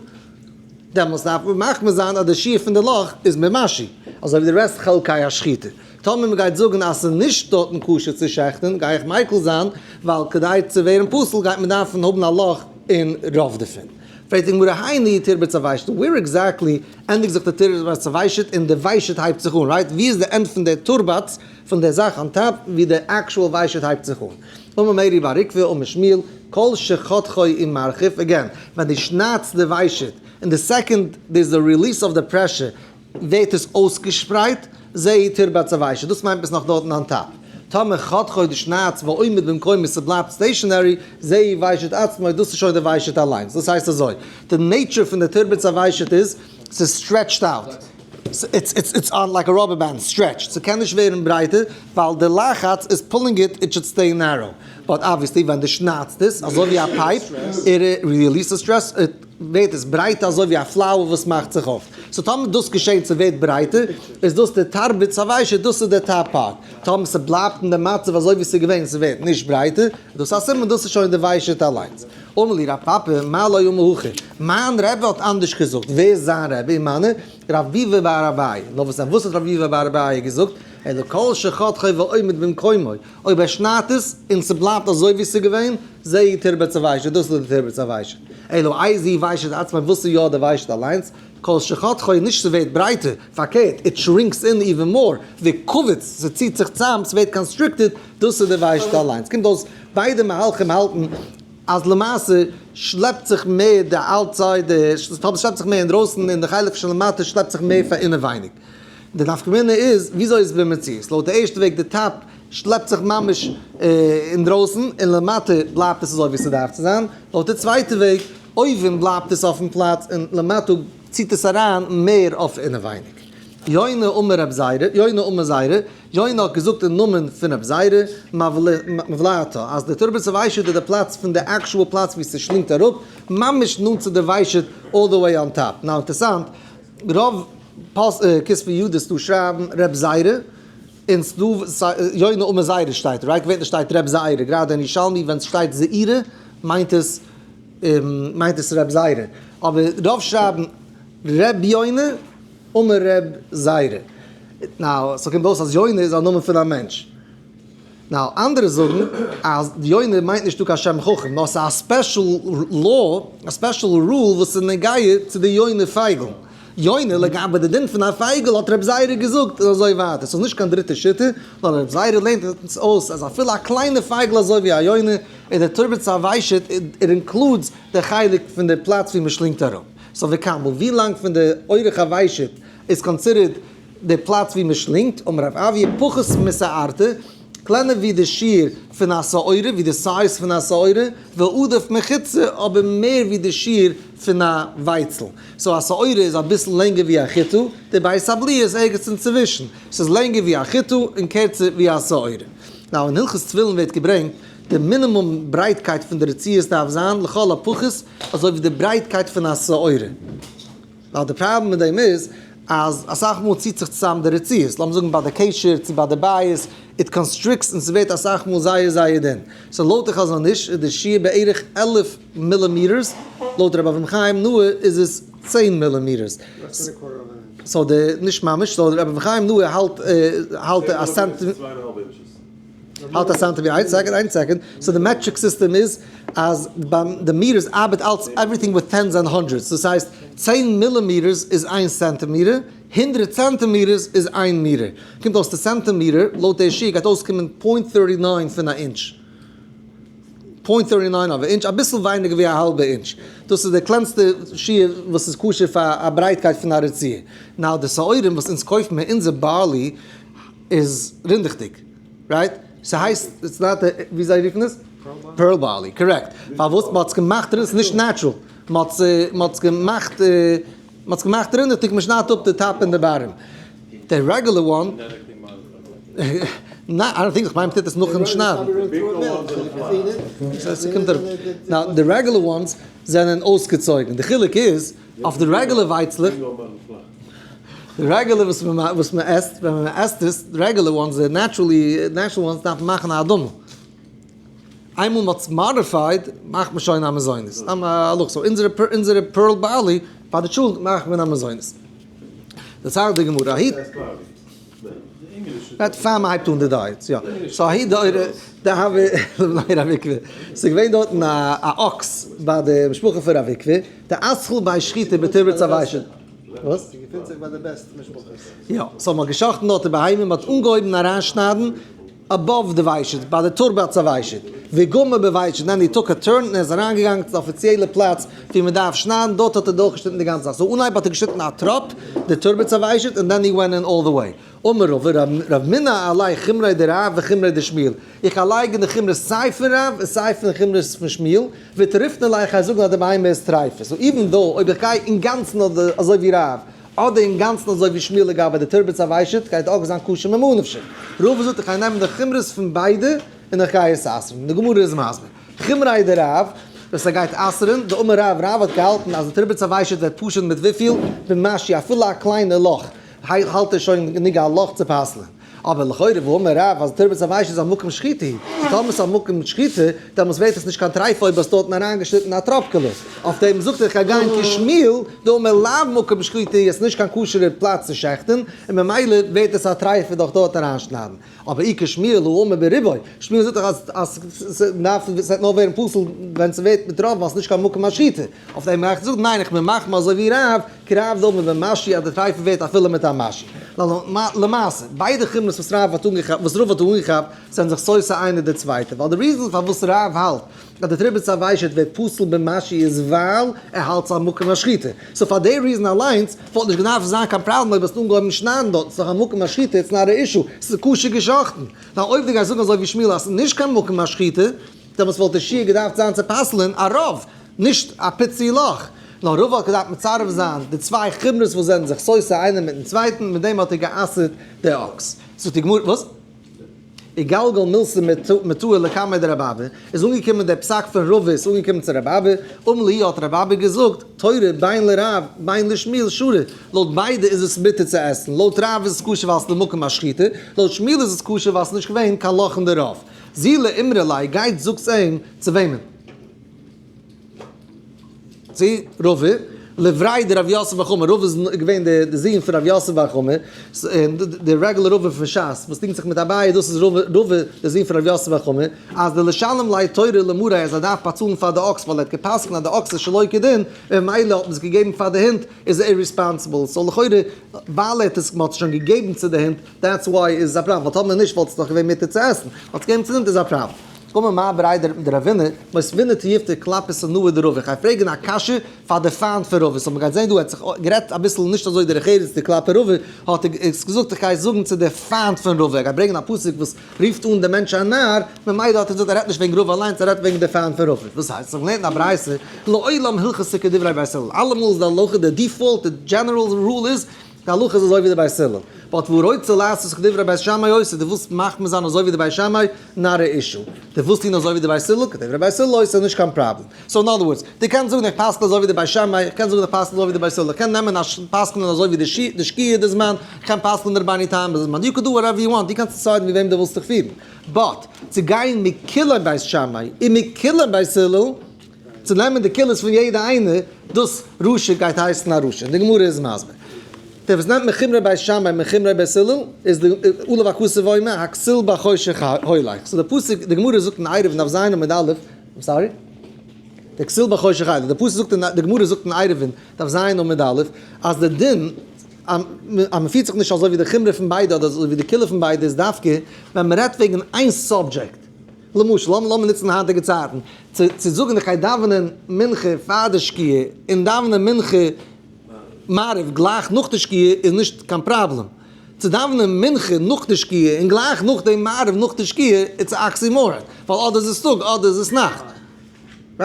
דעמאלטס דארף מען מחמיר זיין אז די שיעור פון די לאך איז במשהו, אזוי ווי די רעסט חלקי השחיטה. טאמער מ'גייט זאגן אז ס'איז נישט דארטן כשר צו שעכטן, גיי איך מיקל זיין, ווייל כדי צו ווערן פסול גייט מען דארפן האבן א לאך אין רוב דערפון. פרעגט די גמרא היינו תרבץ הוושט, where exactly ענדיגט זיך די תרבץ הוושט און די ושט הייבט זיך אן, right? ווי איז די end פון די תרבץ פון די זאך on top ווי די actual ושט הייבט זיך אן? אמר מרי בר עוקבא אמר שמואל, כל שחותכו ומרחיב, again, ווען דו שניידסט די ושט, אין די second there is די release of די pressure, ווערט עס אויסגעשפרייט, זהו תרבץ הוושט, דאס מיינט ביסט נאך דארטן on top. טאמער חותכו דו שניידסט ועומד במקומו ס'בלייבט stationary, זהו ושט עצמו, דאס איז שוין די ושט אליינס. דאס הייסט אזוי, די nature פון די תרבץ הוושט איז, ס'איז stretched out. It's on like a rubber band, stretched. ס'קען נישט ווערן ברייטער, ווייל די לחץ איז pulling it, it should stay narrow. But obviously ווען דו שניידסט עס, אזוי ווי א pipe, it releases stress, it ווערט עס ברייטער אזוי ווי א flower וואס מאכט זיך אויף. So טאמער דאס געשעט ס'ווערט ברייטער, איז דאס די תרבץ הוושט, דאס איז די top part. טאמער ס'בלייבט אין די מצב אזוי ווי ס'איז געווען, ס'ווערט נישט ברייטער, איז דאס א סימן דאס איז שוין די ושט אליינס. אמר להו רב פפא, מר לא אמר הכי, מיין רבי האט אנדערש געזאגט, ווער איז זיין רבי? ומנו, רב ביבי בר אביי. נאר וואס דען וואס האט רב ביבי בר אביי געזאגט? אלא כל שחותכו ועומד במקומו, אויב ער שניידט עס און ס'בלייבט אזוי ווי ס'איז געווען, זהו תרבץ הוושט, דאס איז די תרבץ הוושט. אלא איזהו ושט עצמו, וואס איז יא די ושט אליינס? כל שחותכו, נישט ס'ווערט ברייטער, פארקערט, it shrinks in even more, וקווץ, ס'ציט זיך צאם, ס'ווערט constricted, דאס איז די ושט אליינס. קומט אויס ביידע מהלכים האלטן אז למעשה שלעפט זיך מער די outside, די שלעפט זיך מער אינדרויסן און די חלק שלמטה שלעפט זיך מער פאר אינעווייניג. די נפקא מינה איז וויאזוי איז במציאות. לויט די ערשטע וועג די top שלעפט זיך ממש אינדרויסן און למטה בלייבט עס אזוי ווי ס'דארף צו זיין. לויט די צווייטע וועג אויבן בלייבט עס אויפן פלאץ און למטה ציט עס אריין מער אויף אינעווייניג. יונה אמר רב זירא, יונה אמר זירא, יונה האט געזאגט אין נאמען פון רב זירא, מבלעתא, אז די תרבץ הוושט איז די פלאץ פון די actual פלאץ ווי ס'שלינגט אראפ, ממש נאנט צו די ושט all the way on top. Now אינטערסאנט, רוב כתבי ידות דא שרייבן רב זירא, און ס'דא יונה אמר זירא שטייט, right? געווענליך שטייט רב זירא, גראדע אין ירושלמי ווען ס'שטייט זעירא מיינט עס מיינט עס רב זירא, אבער רוב שרייבן ר' יונה אמר ר' זירא. Now, ס'קומט אויס אז יונה איז א נאמען פון א מענטש. Now, אנדערע זאגן אז יונה מיינט נישט דא קיין שם חכם, נאר ס'איז א special law, א special rule וואס איז נוגע צו די יונה פייגל. יונה, לגבי די דין פון א פייגל האט רב זירא געזאגט און אזוי ווייטער. ס'איז נישט קיין דריטע שיטה, נאר רב זירא לערנט אונז אויס אז אפילו א קליינע פייגל אזוי ווי א יונה, איז די תרבץ הוושט, it includes די חלק פון די פלאץ ווי מ'שלינגט אראפ. So וכמה, ווי לאנג פון די אורך הוושט איז considered די פלאץ ווי מ'שלינגט, אמר רב אויא פחות משערתא, קלענער ווי די שיעור פון א שעורה, ווי די size פון א שעורה, ועדיף מחיטתא, אבער מער ווי די שיעור פון א ווייצל. So א שעורה איז אביסל לענגער ווי א חיטה, די בית הבליעה איז ערגעץ אינצווישן, ס'איז לענגער ווי א חיטה און קערצער ווי א שעורה. Now אין הלכות תפילין ווערט געברענגט, די מינימום ברייטקייט פון די רצועות דארף זיין לכל הפחות אזוי ווי די ברייטקייט פון א שעורה. ווייל די פראבלעם מיט דעם איז אז אסאך מאל ציט זיך צוזאם די רצועות, לאמיר זאגן ביי די קשר צו ביי די בית, it constricts און ס'ווערט אסאך מאל זייער זייער דין. So לויט די חזון איש איז די שיעור בערך 11 millimeters, לויט רבי אברהם חיים נאה איז עס 10 millimeters. So די, נישט ממש, so רבי אברהם חיים נאה האלט האלט א centi. האלט א סענטימעטער, איין second, איין second, so די metric system איז אז ביים די meters ארבעט אלץ everything with tens and hundreds, דאס הייסט 10 millimeters איז איין סענטימעטער, 100 centimeters איז איין מיטער, קומט אויס די סענטימעטער לויט די שיעור גייט אויסקומען point thirty nine פון א אינטש. point 39 of inch, אביסל ווייניגער ווי א האלבע אינטש. דאס איז די קלענסטע שיעור וואס איז כשר פאר א ברייטקייט פון א רצועה. Now די שעורים וואס אונז קויפן מיר, אונזער barley איז רינדעכדיג, right? ס'הייסט, it's not א, ווי זיי רופן עס? Pearl barley, correct. פארוואס? מ'האט עס געמאכט, ס'איז נישט natural. מ'האט עס געמאכט, מ'האט עס געמאכט רינדעכדיג, מ'שניידט אפ די top און די bottom. די regular one, ניין, I don't think, איך מיין מ'טוט עס נאכן שניידן. ס'קומט אראפ. Now, די regular ones זענען אויסגעצויגן. די חילוק איז, אויף די regular ווייצלעך, די regular וואס מען עסט, ווען מען עסט עס, די regular ones, די naturally, natural ones דארף מען מאכן א אדמה. איינמאל מ'האט עס modified, מאכט מען שוין א מזונות. סתם א הלכה. So אונזערע pearl barley, פאר די טשולנט מאכט מען א מזונות. דערציילט די גמרא, ההיא. רעדט פאר מען הייבט אן די diet, יא. So ההיא דאורא דהוה לבני רב עוקבא. ס'איז געווען דארטן א אקס ביי די משפחה פון רב עוקבא, דאתחיל בי שחיטה בתרבץ הוושט. וואס? ס'געפינט זיך ביי די best משפחות. יא, so מ'האט גע'שחט'ן דארט די בהמה, מ'האט אנגעהויבן אריינשניידן above די ושט, ביי די תרבץ הוושט. וגמר בוושט, then he took a turn און ער איז אריינגעגאנגען צו די אפיציעלע פלאץ ווי מ'דארף שניידן, דארט האט ער דורכגעשניטן די גאנצע זאך. So אנהייב האט ער געשניטן א טראפ, די תרבץ הוושט, און then he went in all the way. אמר רבא, רב מינא עלי חומריה דרב וחומריה דשמואל. איך גיי לייגן די חומרות סיי פון רב און סיי פון חומרות פון שמואל, וטריפנא ליה איך גיי זאגן אז די בהמה איז טריפה. So even though אויב איך גיי אינגאנצן אדער אזוי ווי רב, אדער אינגאנצן אזוי ווי שמואל לגבי די תרבץ הוושט, גייט אויך זיין כשר ממה נפשך. רבא זאגט איך גיי נעמען די חומרות פון ביידע און איך גיי עס אסר'ן. די גמרא איז מסביר. חומריה דרב, וואס ער גייט אסר'ן, דאמר רב, רב האט געהאלטן אז די תרבץ הוושט ווערט פשוט מיט וויפיל? במשהו, אפילו א קליינע לאך, האלט ער שוין גענוג א לאך צו פסל'ען. אבער לכאורה והאמר רב אז תרבץ הוושט איז א מקום שחיטה היא, so טאמער ס'איז א מקום שחיטה, דעמאלס ווערט עס נישט קיין טרייף אויב האסט דארטן אריינגעשניטן א טראפקעלע. אויף דעם זאגט ער איך גיי גיין כשמואל, דאמר לאו מקום שחיטה היא, עס איז נישט קיין כשר'ער פלאץ צו שעכטן, און ממילא ווערט עס א טרייפה דורך דארט אריינשניידן. אבער אי כשמואל האמר ברובו, שמואל זאגט דאך אז אז ס'דארף ס'וועט נאר ווערן פסול ווען ס'ווערט מיט רוב ווייל ס'איז נישט קיין מקום השחיטה. אויף דעם האב איך געזאגט ניין איך בין מחמיר אזוי ווי רב, כרב דאמר במשהו אז די טרייפה ווערט אפילו מיט א משהו. למעשה, ביידע חומרות וואס רב האט אנגעכאפט וואס רב האט אנגעכאפט זענען זיך סותר איינער די צווייטע, ווייל די reason פארוואס רב האלט אז די תרבץ הוושט ווערט פסול במשהו איז ווייל ער האלט ס'איז א מקום השחיטה. So פאר די reason אליינס וואלט נישט געדארפט זיין קיין פראבלעם אויב האסטו אנגעהויבן שניידן דארט, ס'איז דאך א מקום השחיטה, it's not א issue, ס'איז כשר געשחט'ן. נאר אויב דו גייסט זאגן אזוי ווי שמואל אז ס'איז נישט קיין מקום השחיטה, דעמאלטס וואלט די שיעור געדארפט זיין צו פסל'ען א רוב, נישט א פיצי לאך. נאר רבא האט געדארפט מצרף זיין די צוויי חומרות וואס זענען זיך סותר איינער מיטן צווייטן, מיט דעם האט ער גע'אסר'ט די אקס. זאגט די גמרא, וואס? איגלגל מילתא מטוה לקמיה דרבי אבא, איז אנגעקומען דער פסק פון רבא איז אנגעקומען צו רבי אבא, אמר ליה האט רבי אבא געזאגט, תורא בין לרב בין לשמואל שרי, לויט ביידע איז עס מותר צו עסן, לויט רב איז עס כשר ווייל עס איז למקום השחיטה, לויט שמואל איז עס כשר ווייל עס איז נישט געווען קיין לאך אין די רוב. זילו אמרו ליה, גייט זאגטס אים, צו וועמען? צו רבא, לבריה דרב יוסף בר חמא, רבא איז געווען די זון פון רב יוסף בר חמא, די regular רבא פון שס וואס דינגט זיך מיט אביי, דאס איז רבא די זון פון רב יוסף בר חמא, אז דלישלם ליה תורא למריה אז ער דארף באצאלן פאר די אקס ווייל ער האט גע'פסק'נט אז די אקס איז שלא כדין, און ממילא האט מען עס געגעבן פאר די הינט, איז ער irresponsible, so לכאורה ווייל ער האט עס, מען האט עס שוין געגעבן צו די הינט, that's why איז עס א פראבלעם, ווייל טאמער נישט וואלט עס דאך געווען מותר צו עסן, האט עס געגעבן צו די הינט איז א פראבלעם. אמר מר בריה דרבינא, מותבינא תיובתא כלפי שונאי דרבא, איך גיי פרעגן א קשיא פאר די פיינט פון רבא, so מ'גייט זען דא ער האט זיך גערעדט אביסל נישט אזוי דרך ארץ די כלפי רבא, האט ער געזאגט איך גיי זאגן צו די פיינט פון רבא, איך גיי ברענגען א פסוק וואס רופט אן די מענטש א נאר, ממילא האט ער געזאגט ער רעדט נישט וועגן רבא אליינס ער רעדט וועגן די פיינט פון רבא, וואס הייסט? זיך געלערנט אין א ברייתא, לעולם הלכתא כדברי בית הלל, אלעמאל איז די הלכה די default די general rule איז די הלכה איז אזוי ווי די בית הלל, but והרוצה לעשות כדברי בית שמאי עושה, דו ווילסט מחמיר זיין אזוי ווי די בית שמאי, not א issue. דו ווילסט טון אזוי ווי די בית הלל, כדברי בית הלל עושה, נישט קיין פראבלעם. So in other words, דו קענסט זאגן איך פסק'ן אזוי ווי די בית שמאי, איך קען זאגן איך פסק'ן אזוי ווי די בית הלל, איך קען נעמען א פסק'נען אזוי ווי די שקיעה די זמן, איך קען פסק'נען די רבינו תם די זמן, you can do whatever you want, דו קענסט decide ן ווי וועם דו ווילסט דיך פירן. But, צו גיין מקולי בית שמאי און מקולי בית הלל, צו נעמען די קולות פון יעדע איינע, דאס רשע גייט הייסן א רשע, די גמרא איז מסביר. דער וואס נעמט מחומרי בית שמאי מחומרי בית הלל, איז די עליו הכתוב אומר הכסיל בחושך הולך. So די פסוק, די גמרא זאגט אין עירובין דף ז עמוד א', I'm sorry? דער כסיל בחושך הולך, די פסוק זאגט אין, די גמרא זאגט אין עירובין דף ז עמוד א', אז די דין אז מען פירט זיך נישט אזוי ווי די חומרא פון ביידע אדער אזוי ווי די קולא פון ביידע איז דווקא ווען מען רעדט וועגן איין subject. למשל, לאמיר נוצן היינטיגע צייטן, צו זאגן איך גיי דאווענען מנחה פאר די שקיעה און דאווענען מנחה מעריב גלייך נאך די שקיעה איז נישט קיין פראבלעם. צו דאווענען מנחה נאך די שקיעה און גלייך נאכדעם מעריב נאך די שקיעה, it's א oxymoron, ווייל אדער איז עס טאג אדער איז עס נאכט. Right?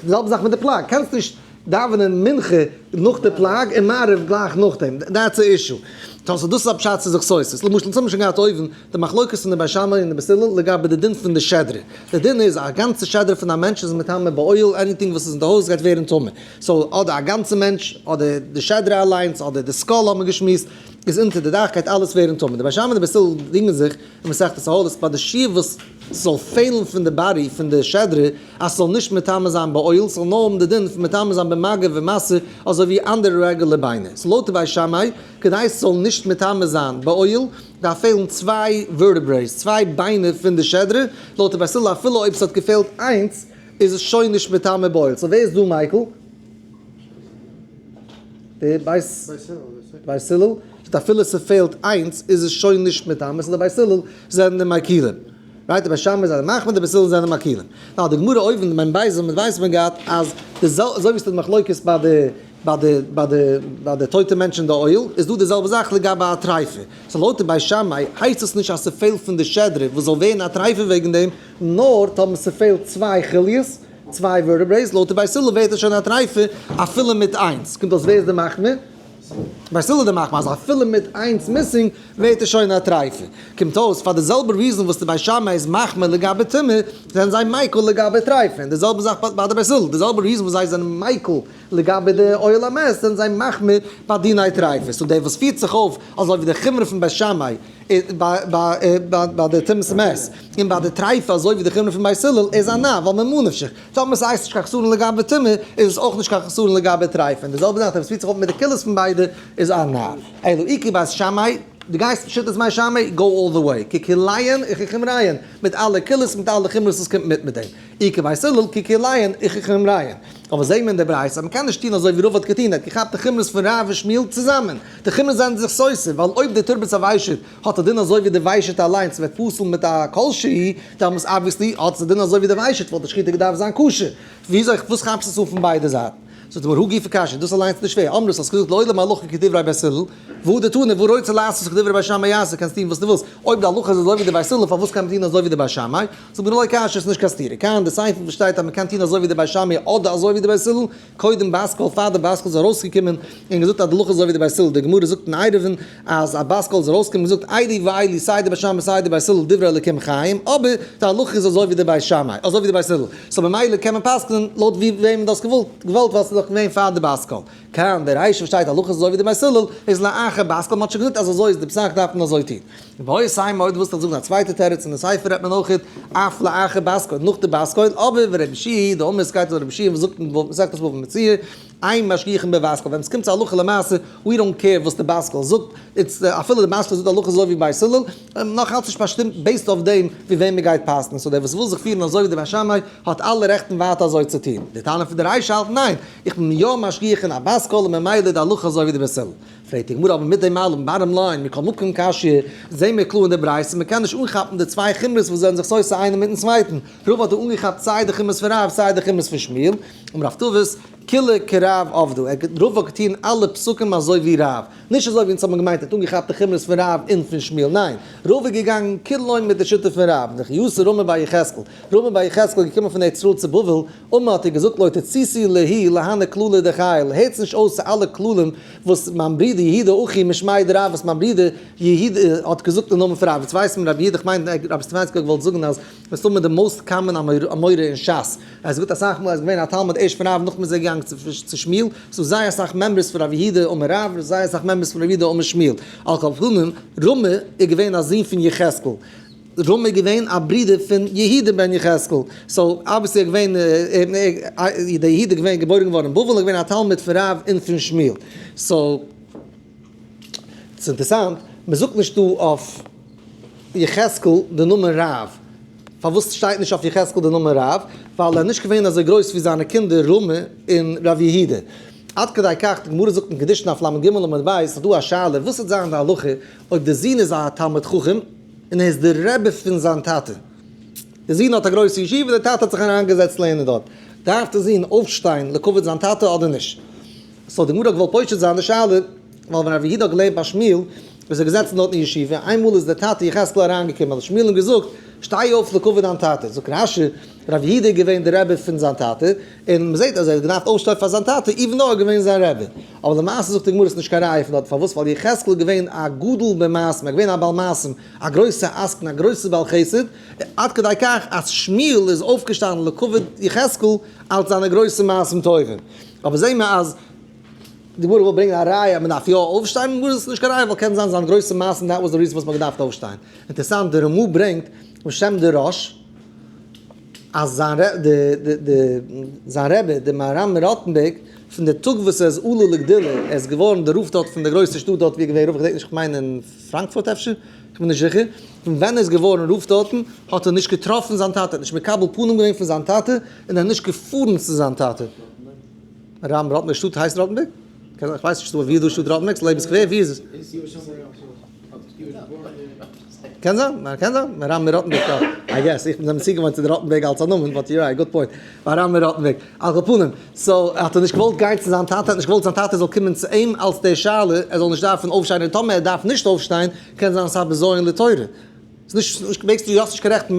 די זעלבע זאך מיט די פלג, קענסט נישט דאווענען מנחה נאך די פלג און מעריב גלייך נאכדעם, that's א issue. So דאס איז א פשט צו זיך סותר. למשל, אונז האבן שוין געהאט אויבן די מחלוקת פון די בית שמאי און די בית הלל לגבי די דין פון די שדרה. די דין איז א גאנצע שדרה פון א מענטש איז מטמא באוהל, anything וואס איז אין די הויז גייט ווערן טמא. So אדער א גאנצע מענטש, אדער די שדרה אליינס, אדער די skull האט מען געשמועסט, איז אונטער די דאך גייט אלעס ווערן טמא. די בית שמאי און די בית הלל דינגען זיך אין מסכת אהלות ביי די שיעור וואס ס'זאל פעלן פון די body פון די שדרה אז ס'זאל נישט מטמא זיין באוהל, ס'זאל נאר האבן די דין פון מטמא זיין במגע ומשא אזוי ווי אנדערע רעגולער ביינער. So לויט די בית שמאי, כדי ס'זאל נישט מטמא זיין באוהל, דארף פעלן צוויי vertebrae, צוויי ביינער פון די שדרה, לויט די בית הלל אפילו אויב ס'האט געפעלט איינס, איז עס שוין נישט מטמא באוהל. So ווער איז דא מייקל? די בית בית הלל, זאגט אפילו ס'פעלט איינס איז עס שוין נישט מטמא, so די בית הלל זענען די מקילים. Right, די בית שמאי זענען מחמיר, די בית הלל זענען מקילים. Now די גמרא אויבן ביים בית מיט ווייס מען געהאט אז די זעלבע, אזוי ווי ס'איז מחלוקת ביי די ביי די ביי די ביי די טויטע מענטשן אין די אוהל, איז דא די זעלבע זאך לגבי א טרייפה. So לויט די בית שמאי הייסט עס נישט אז ס'פעלט פון די שדרה וואס זאל ווערן א טרייפה וועגן דעם, נאר טאמער ס'פעלט צוויי חוליות, צוויי vertebrae, לויט די בית הלל ווערט עס שוין א טרייפה אפילו מיט איינס. קומט אויס ווער איז די מחמיר? בית הלל איז די מחמיר אז אפילו מיט איינס missing ווערט עס שוין א טרייפה. קומט אויס פאר די זעלבע reason וואס די בית שמאי איז מחמיר לגבי טומאה, זענען זיי מיקל לגבי טרייפה. און די זעלבע זאך ביי די בית הלל, די זעלבע reason וואס זיי זענען מיקל לגבי די אוהל המת זענען זיי מחמיר ביי דיני טרייפה. So דער וואס פירט זיך אויף אזוי ווי די חומרא פון בית שמאי ביי די טומאת מת און ביי די טרייפה אזוי ווי די חומרא פון בית הלל איז א נאר ווייל ממה נפשך טאמער ס'הייסט נישט קיין חסרון לגבי טומאה איז עס אויך נישט קיין חסרון לגבי טרייפה און די זעלבע זאך דער וואס פירט זיך אויף מיט די קולות פון ביידע איז א נאר. אלא איכא בית שמאי, דו גייסט שיטת בית שמאי, go all the way, כקוליהן וכחומריהן, מיט אלע קולות מיט אלע חומרות וואס קומט מיט מיט דעם. איכא בית הלל כקוליהן וכחומריהן. אבער זעהן מיר אין די ברייתא אז מ'קען נישט טון אזוי ווי רבא האט געטון, ער האט געכאפט די חומרות פון רב און שמואל צוזאמען. די חומרות זענען זיך סותר, ווייל אויב די תרבות הוושט האט א דין אזוי ווי די ושט אליינס ווערט פסול מיט א כל שהוא, דאמאלס obviously האט עס א דין אזוי ווי די ושט וואלט די שחיטה געדארפט זיין כשר. וויאזוי וואס כאפסט עס אן פון ביידע זייטן? זאגט די גמרא הא גופא קשיא, דאס אליינס איז נישט שווער, אמרת האסט געזאגט לעולם הלכה כדברי בית הלל, והא דתנא והא רוצה לעשות כדברי בית שמאי יעשה, קענסט טון וואס דו ווילסט, אויב די הלכה איז אזוי ווי די בית הלל פארוואס קען מען טון אזוי ווי די בית שמאי? זאגט די גמרא לא קשיא, ס'איז נישט קיין סתירה, כאן די סיפא וואס שטייט אז מען קען טון אזוי ווי די בית שמאי אדער אזוי ווי די בית הלל, קודם בת קול פאר די בת קול איז ארויסגעקומען און געזאגט אז די הלכה איז אזוי ווי די בית הלל, די גמרא זאגט אין עירובין אז א בת קול איז ארויסגעקומען און געזאגט אלו ואלו סיי די בית שמאי סיי די בית הלל דברי אלוקים חיים, אבער די הלכה איז אזוי ווי די בית שמאי אזוי ווי די בית הלל, so ממילא קען מען פסק'נען לויט ווי וועמען דו האסט געוואלט ווייל ס'איז דאך געווען פאר די בת קול. כאן די רישא וואס שטייט הלכה איז אזוי ווי די בית הלל איז לאחר בת קול, מ'האט שוין געזאגט אז אזוי איז די פסק דארף מען אזוי טון. ואיבעית אימא אויב דו ווילסט איך זאגן א צווייטע תירוץ אין די סיפא רעדט מען אויך אף לאחר בת קול נאך די בת קול אבער ורבי יהושע דאמר עס גייט אזוי רבי יהושע וואס זאגט אין מסכת בבא מציעא אין משגיחין בבת קול ווען עס קומט צו הלכה למעשה we don't care וואס די בת קול זאגט it's אפילו די בת קול זאגט הלכה אזוי ווי בית הלל נאך אלץ נישט באשטימט based אויף דעם ווי וועם מען גייט פסק'ן so דער וואס וויל זיך פירן אזוי ווי די בית שמאי האט אלע רעכטן ווייטער אזוי צו טון די טענה פון די רישא האלט ניין איך בין יא משגיח אין א בת קול און ממילא די הלכה אזוי ווי די בית הלל. פרעגט די גמרא אבער מיט דעם אלעם, bottom line, מכל מקום קשיא, זעהן מיר קלאר אין די ברייתא, מען קען נישט אנכאפן די צוויי חומרות וואס זענען זיך סותר איינער מיטן צווייטן, רבא האט דא אנגעכאפט סיי די חומרות פון רב סיי די חומרות פון שמואל, אמר רב טבת, כולה כרב עבדא, ער האט רבא געטון אלע פסקים אזוי ווי רב, נישט אזוי ווי אונז האבן געמיינט ער האט אנגעכאפט די חומרות פון רב און פון שמואל, ניין, רבא איז געגאנגען כולו מיט די שיטה פון רב, דכי אתא רמי בר יחזקאל, רמי בר יחזקאל איז געקומען פון ארץ ישראל צו בבל, אמר האט ער געזאגט לא תציתו להו להני כללי דחיל, הערטס נישט אויס צו אלע כללים וואס מיין ברודער יהודה אחי משמיה דרב וואס מיין ברודער יהודה האט געזאגט אין נאמען פון רב, יעצט ווייסט מען רבי יהודה, כ'מיין רבי סטעפאנסקי האט געוואלט זאגן אז מסתמא די most common אמורא אין שס, ער האט געזאגט אסאך מאל ער איז געווען א תלמיד ערשט פון רב נאכדעם איז ער געגאנגען צו שמואל, ס'דא זייער אסאך מימרות פון רבי יהודה אמר רב, זייער אסאך מימרות פון רבי יהודה אמר שמואל, על כל פנים רמי איז געווען א זון פון יחזקאל. רמי איז געווען א ברודער פון יהודה בן יחזקאל, so obviously ער געווען, דער יהודה איז געווען געבוירן געווארן אין בבל, ער איז געווען א תלמיד פון רב און פון שמואל, so ס'איז אינטערעסאנט, מען זאגט נישט דא אויף יחזקאל די נאמען רב, פארוואס שטייט נישט אויף יחזקאל די נאמען רב? ווייל ער איז נישט געווען אזוי גרויס ווי זיינע קינדער רמי און רב יהודה, עד כדי כך די גמרא זאגט אין קידושין דף לג עמוד ב', ס'איז דא א שאלה וואס וועט זיין די הלכה אויב די זון איז א תלמיד חכם, און ער איז דער רבי פון זיין טאטע. דער זון האט א גרויסע ישיבה, דער טאטע האט זיך אריינגעזעצט לערנען דארט. דארף דער זון אויפשטיין לכבוד זיין טאטע אדער נישט? so די גמרא האט געוואלט פושט זיין די שאלה, ווייל ווען רבי יהודה האט געלערנט ביי שמואל, איז ער געזעצן דארט אין ישיבה, איינמאל איז דער טאטע יחזקאל אריינגעקומען, האט שמואל אים געזאגט, שטיי אויף לכבוד דיין טאטע. זאגט רשי, רבי יהודה איז געווען דער רבי פון זיין טאטע, און מ'זעט אז ער האט געדארפט אויפשטיין פאר זיין טאטע, even though ער איז געווען זיין רבי. אבער למעשה זאגט די גמרא ס'איז נישט קיין ראיה פון דארט, פארוואס? ווייל יחזקאל איז געווען א גדול במעשים, ער איז געווען א בעל מעשים, א גרויסע עסקן, א גרויסע בעל חסד, עד כדי כך אז שמואל איז אויפגעשטאנען לכבוד יחזקאל אלס זיינע גרויסע מעשים טובים. אבער זעהן מיר אז די גמרא וויל ברענגען א ראיה אז מען דארף יא אויפשטיין, גמרא איז נישט קיין ראיה ווייל קען זיין זיינע גרויסע מעשים that was the reason וואס מען האט געדארפט אויפשטיין. אינטערעסאנט די רמא ברענגט בשם די ראש אז זיין זיין רבי די מהר"ם מרוטנבורג פון די טאג וואס ער איז עלה לגדולה ער איז געווארן די רב דארט פון די גרויסע שטאט דארט ווי ער געווען רב כ'געדענק נישט כ'מיין אין פראנקפורט אפשר כ'בין נישט זיכער פון ווען ער איז געווארן רב דארטן האט ער נישט געטראפן זיין טאטע האט נישט מקבל פנים געווען פון זיין טאטע און ער איז נישט געפארן צו זיין טאטע. רמ רוטנבורג שטאט הייסט רוטנבורג? איך ווייס נישט ווי איז דא שטאט רוטנבורג? ס'לעבן סקווער? ווי איז עס? קען זיין, קען זיין, מהר"ם מרוטנבורג, I guess, איך בין צוגעוואוינט צו די רוטנבורג אלס א נאמען, but you're right, good point, מהר"ם מרוטנבורג, על כל פנים, so האט ער נישט געוואלט גיין צו זיין טאטע, האט נישט געוואלט זיין טאטע זאל קומען צו אים אלס די שאלה, ער זאל נישט דארפן אויפשטיין, און טאמער ער דארף נישט אויפשטיין, קען זיין ס'איז א בזיון לתורה. ס'איז נישט, מעגסט דו האסט נישט קיין רעכט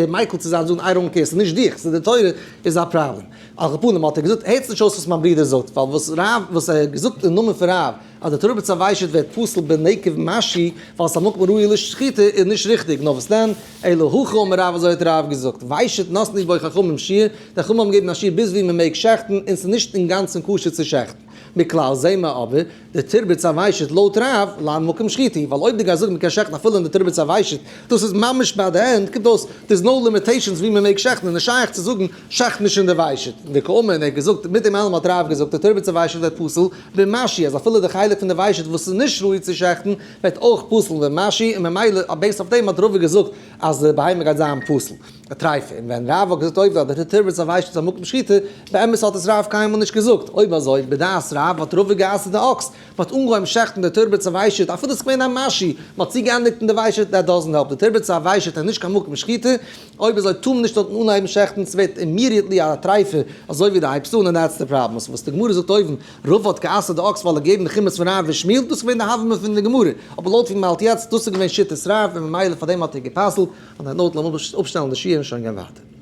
מיקל צו זיין זאגן I don't care, ס'איז נישט דיך, ס'איז די תורה איז א פראבלעם. על כל פנים האט ער געזאגט, הערטס נישט אויס וואס מיין ברודער זאגט, ווייל וואס רב וואס ער האט געזאגט אין נאמען פון רב אז די תרבות הוושט ווערט פסול בנקב משי ווייל ס'איז א מקום ראוי לשחיטה איז נישט ריכטיג, נאר וואס דען, אלא הכי אמר רב אזוי האט רב געזאגט, ושט נתנו בו חכמים שיעור, די חכמים האבן געגעבן א שיעור ביז ווי מ'מעג שעכטן און ס'איז נישט אינגאנצן כשר צו שעכטן. מכלל זעהן מיר אבער די תרביץ הוושט לויט רב לאין מקום שחיטה, ווייל אויב דו גייסט זאגן מ'קען שעכטן אפילו אין די תרביץ הוושט, דאס איז ממש ביי די הענט, קומט אויס there's no limitations ווי מ'מעג שעכטן און נישט שייך צו זאגן שעכט נישט אין די ושט. וקאמר און ער האט געזאגט, מיט דעם אלעם האט רב געזאגט די תרביץ הוושט ווערט פסול במשהו, אז אפילו די חלק פון די ושט וואס איז נישט ראוי צו שעכטן ווערט אויך פסול במשהו, און ממילא based אויף דעם האט רבא געזאגט אז די בהמה גייט זיין פסול. א טרייפה, און ווען רב האט געזאגט אויב דער תרביץ הוושט איז א מקום שחיטה, באמת האט עס רב קיינמאל נישט געזאגט, אויב אזוי בדעת רב האט רבא גע'אסר'ט די אקס, מען האט אנגעהויבן שעכטן די תרביץ הוושט אפילו עס איז געווען א משהו, מען האט צוגעענדיגט אין די ושט, that doesn't help, די תרביץ הוושט איז נישט קיין מקום שחיטה, אויב אזוי טאר מען נישט דארטן אנהייבן שעכטן, ס'ווערט immediately א טרייפה, אזוי ווי די הייבסט אן און that's the problem, וואס די גמרא זאגט אויבן, רבא האט גע'אסר'ט די אקס ווייל ער געגעבן די חומרות פון רב ושמואל, דאס איז געווען די הוה אמינא פון די גמרא, אבער לויט ווי מען האלט יעצט, דאס איז געווען שיטת רב און ממילא פארדעם האט ער גע'פסל'ט, און א note לאמיר אפשטעלן די שיעור און שוין גיין ווייטער.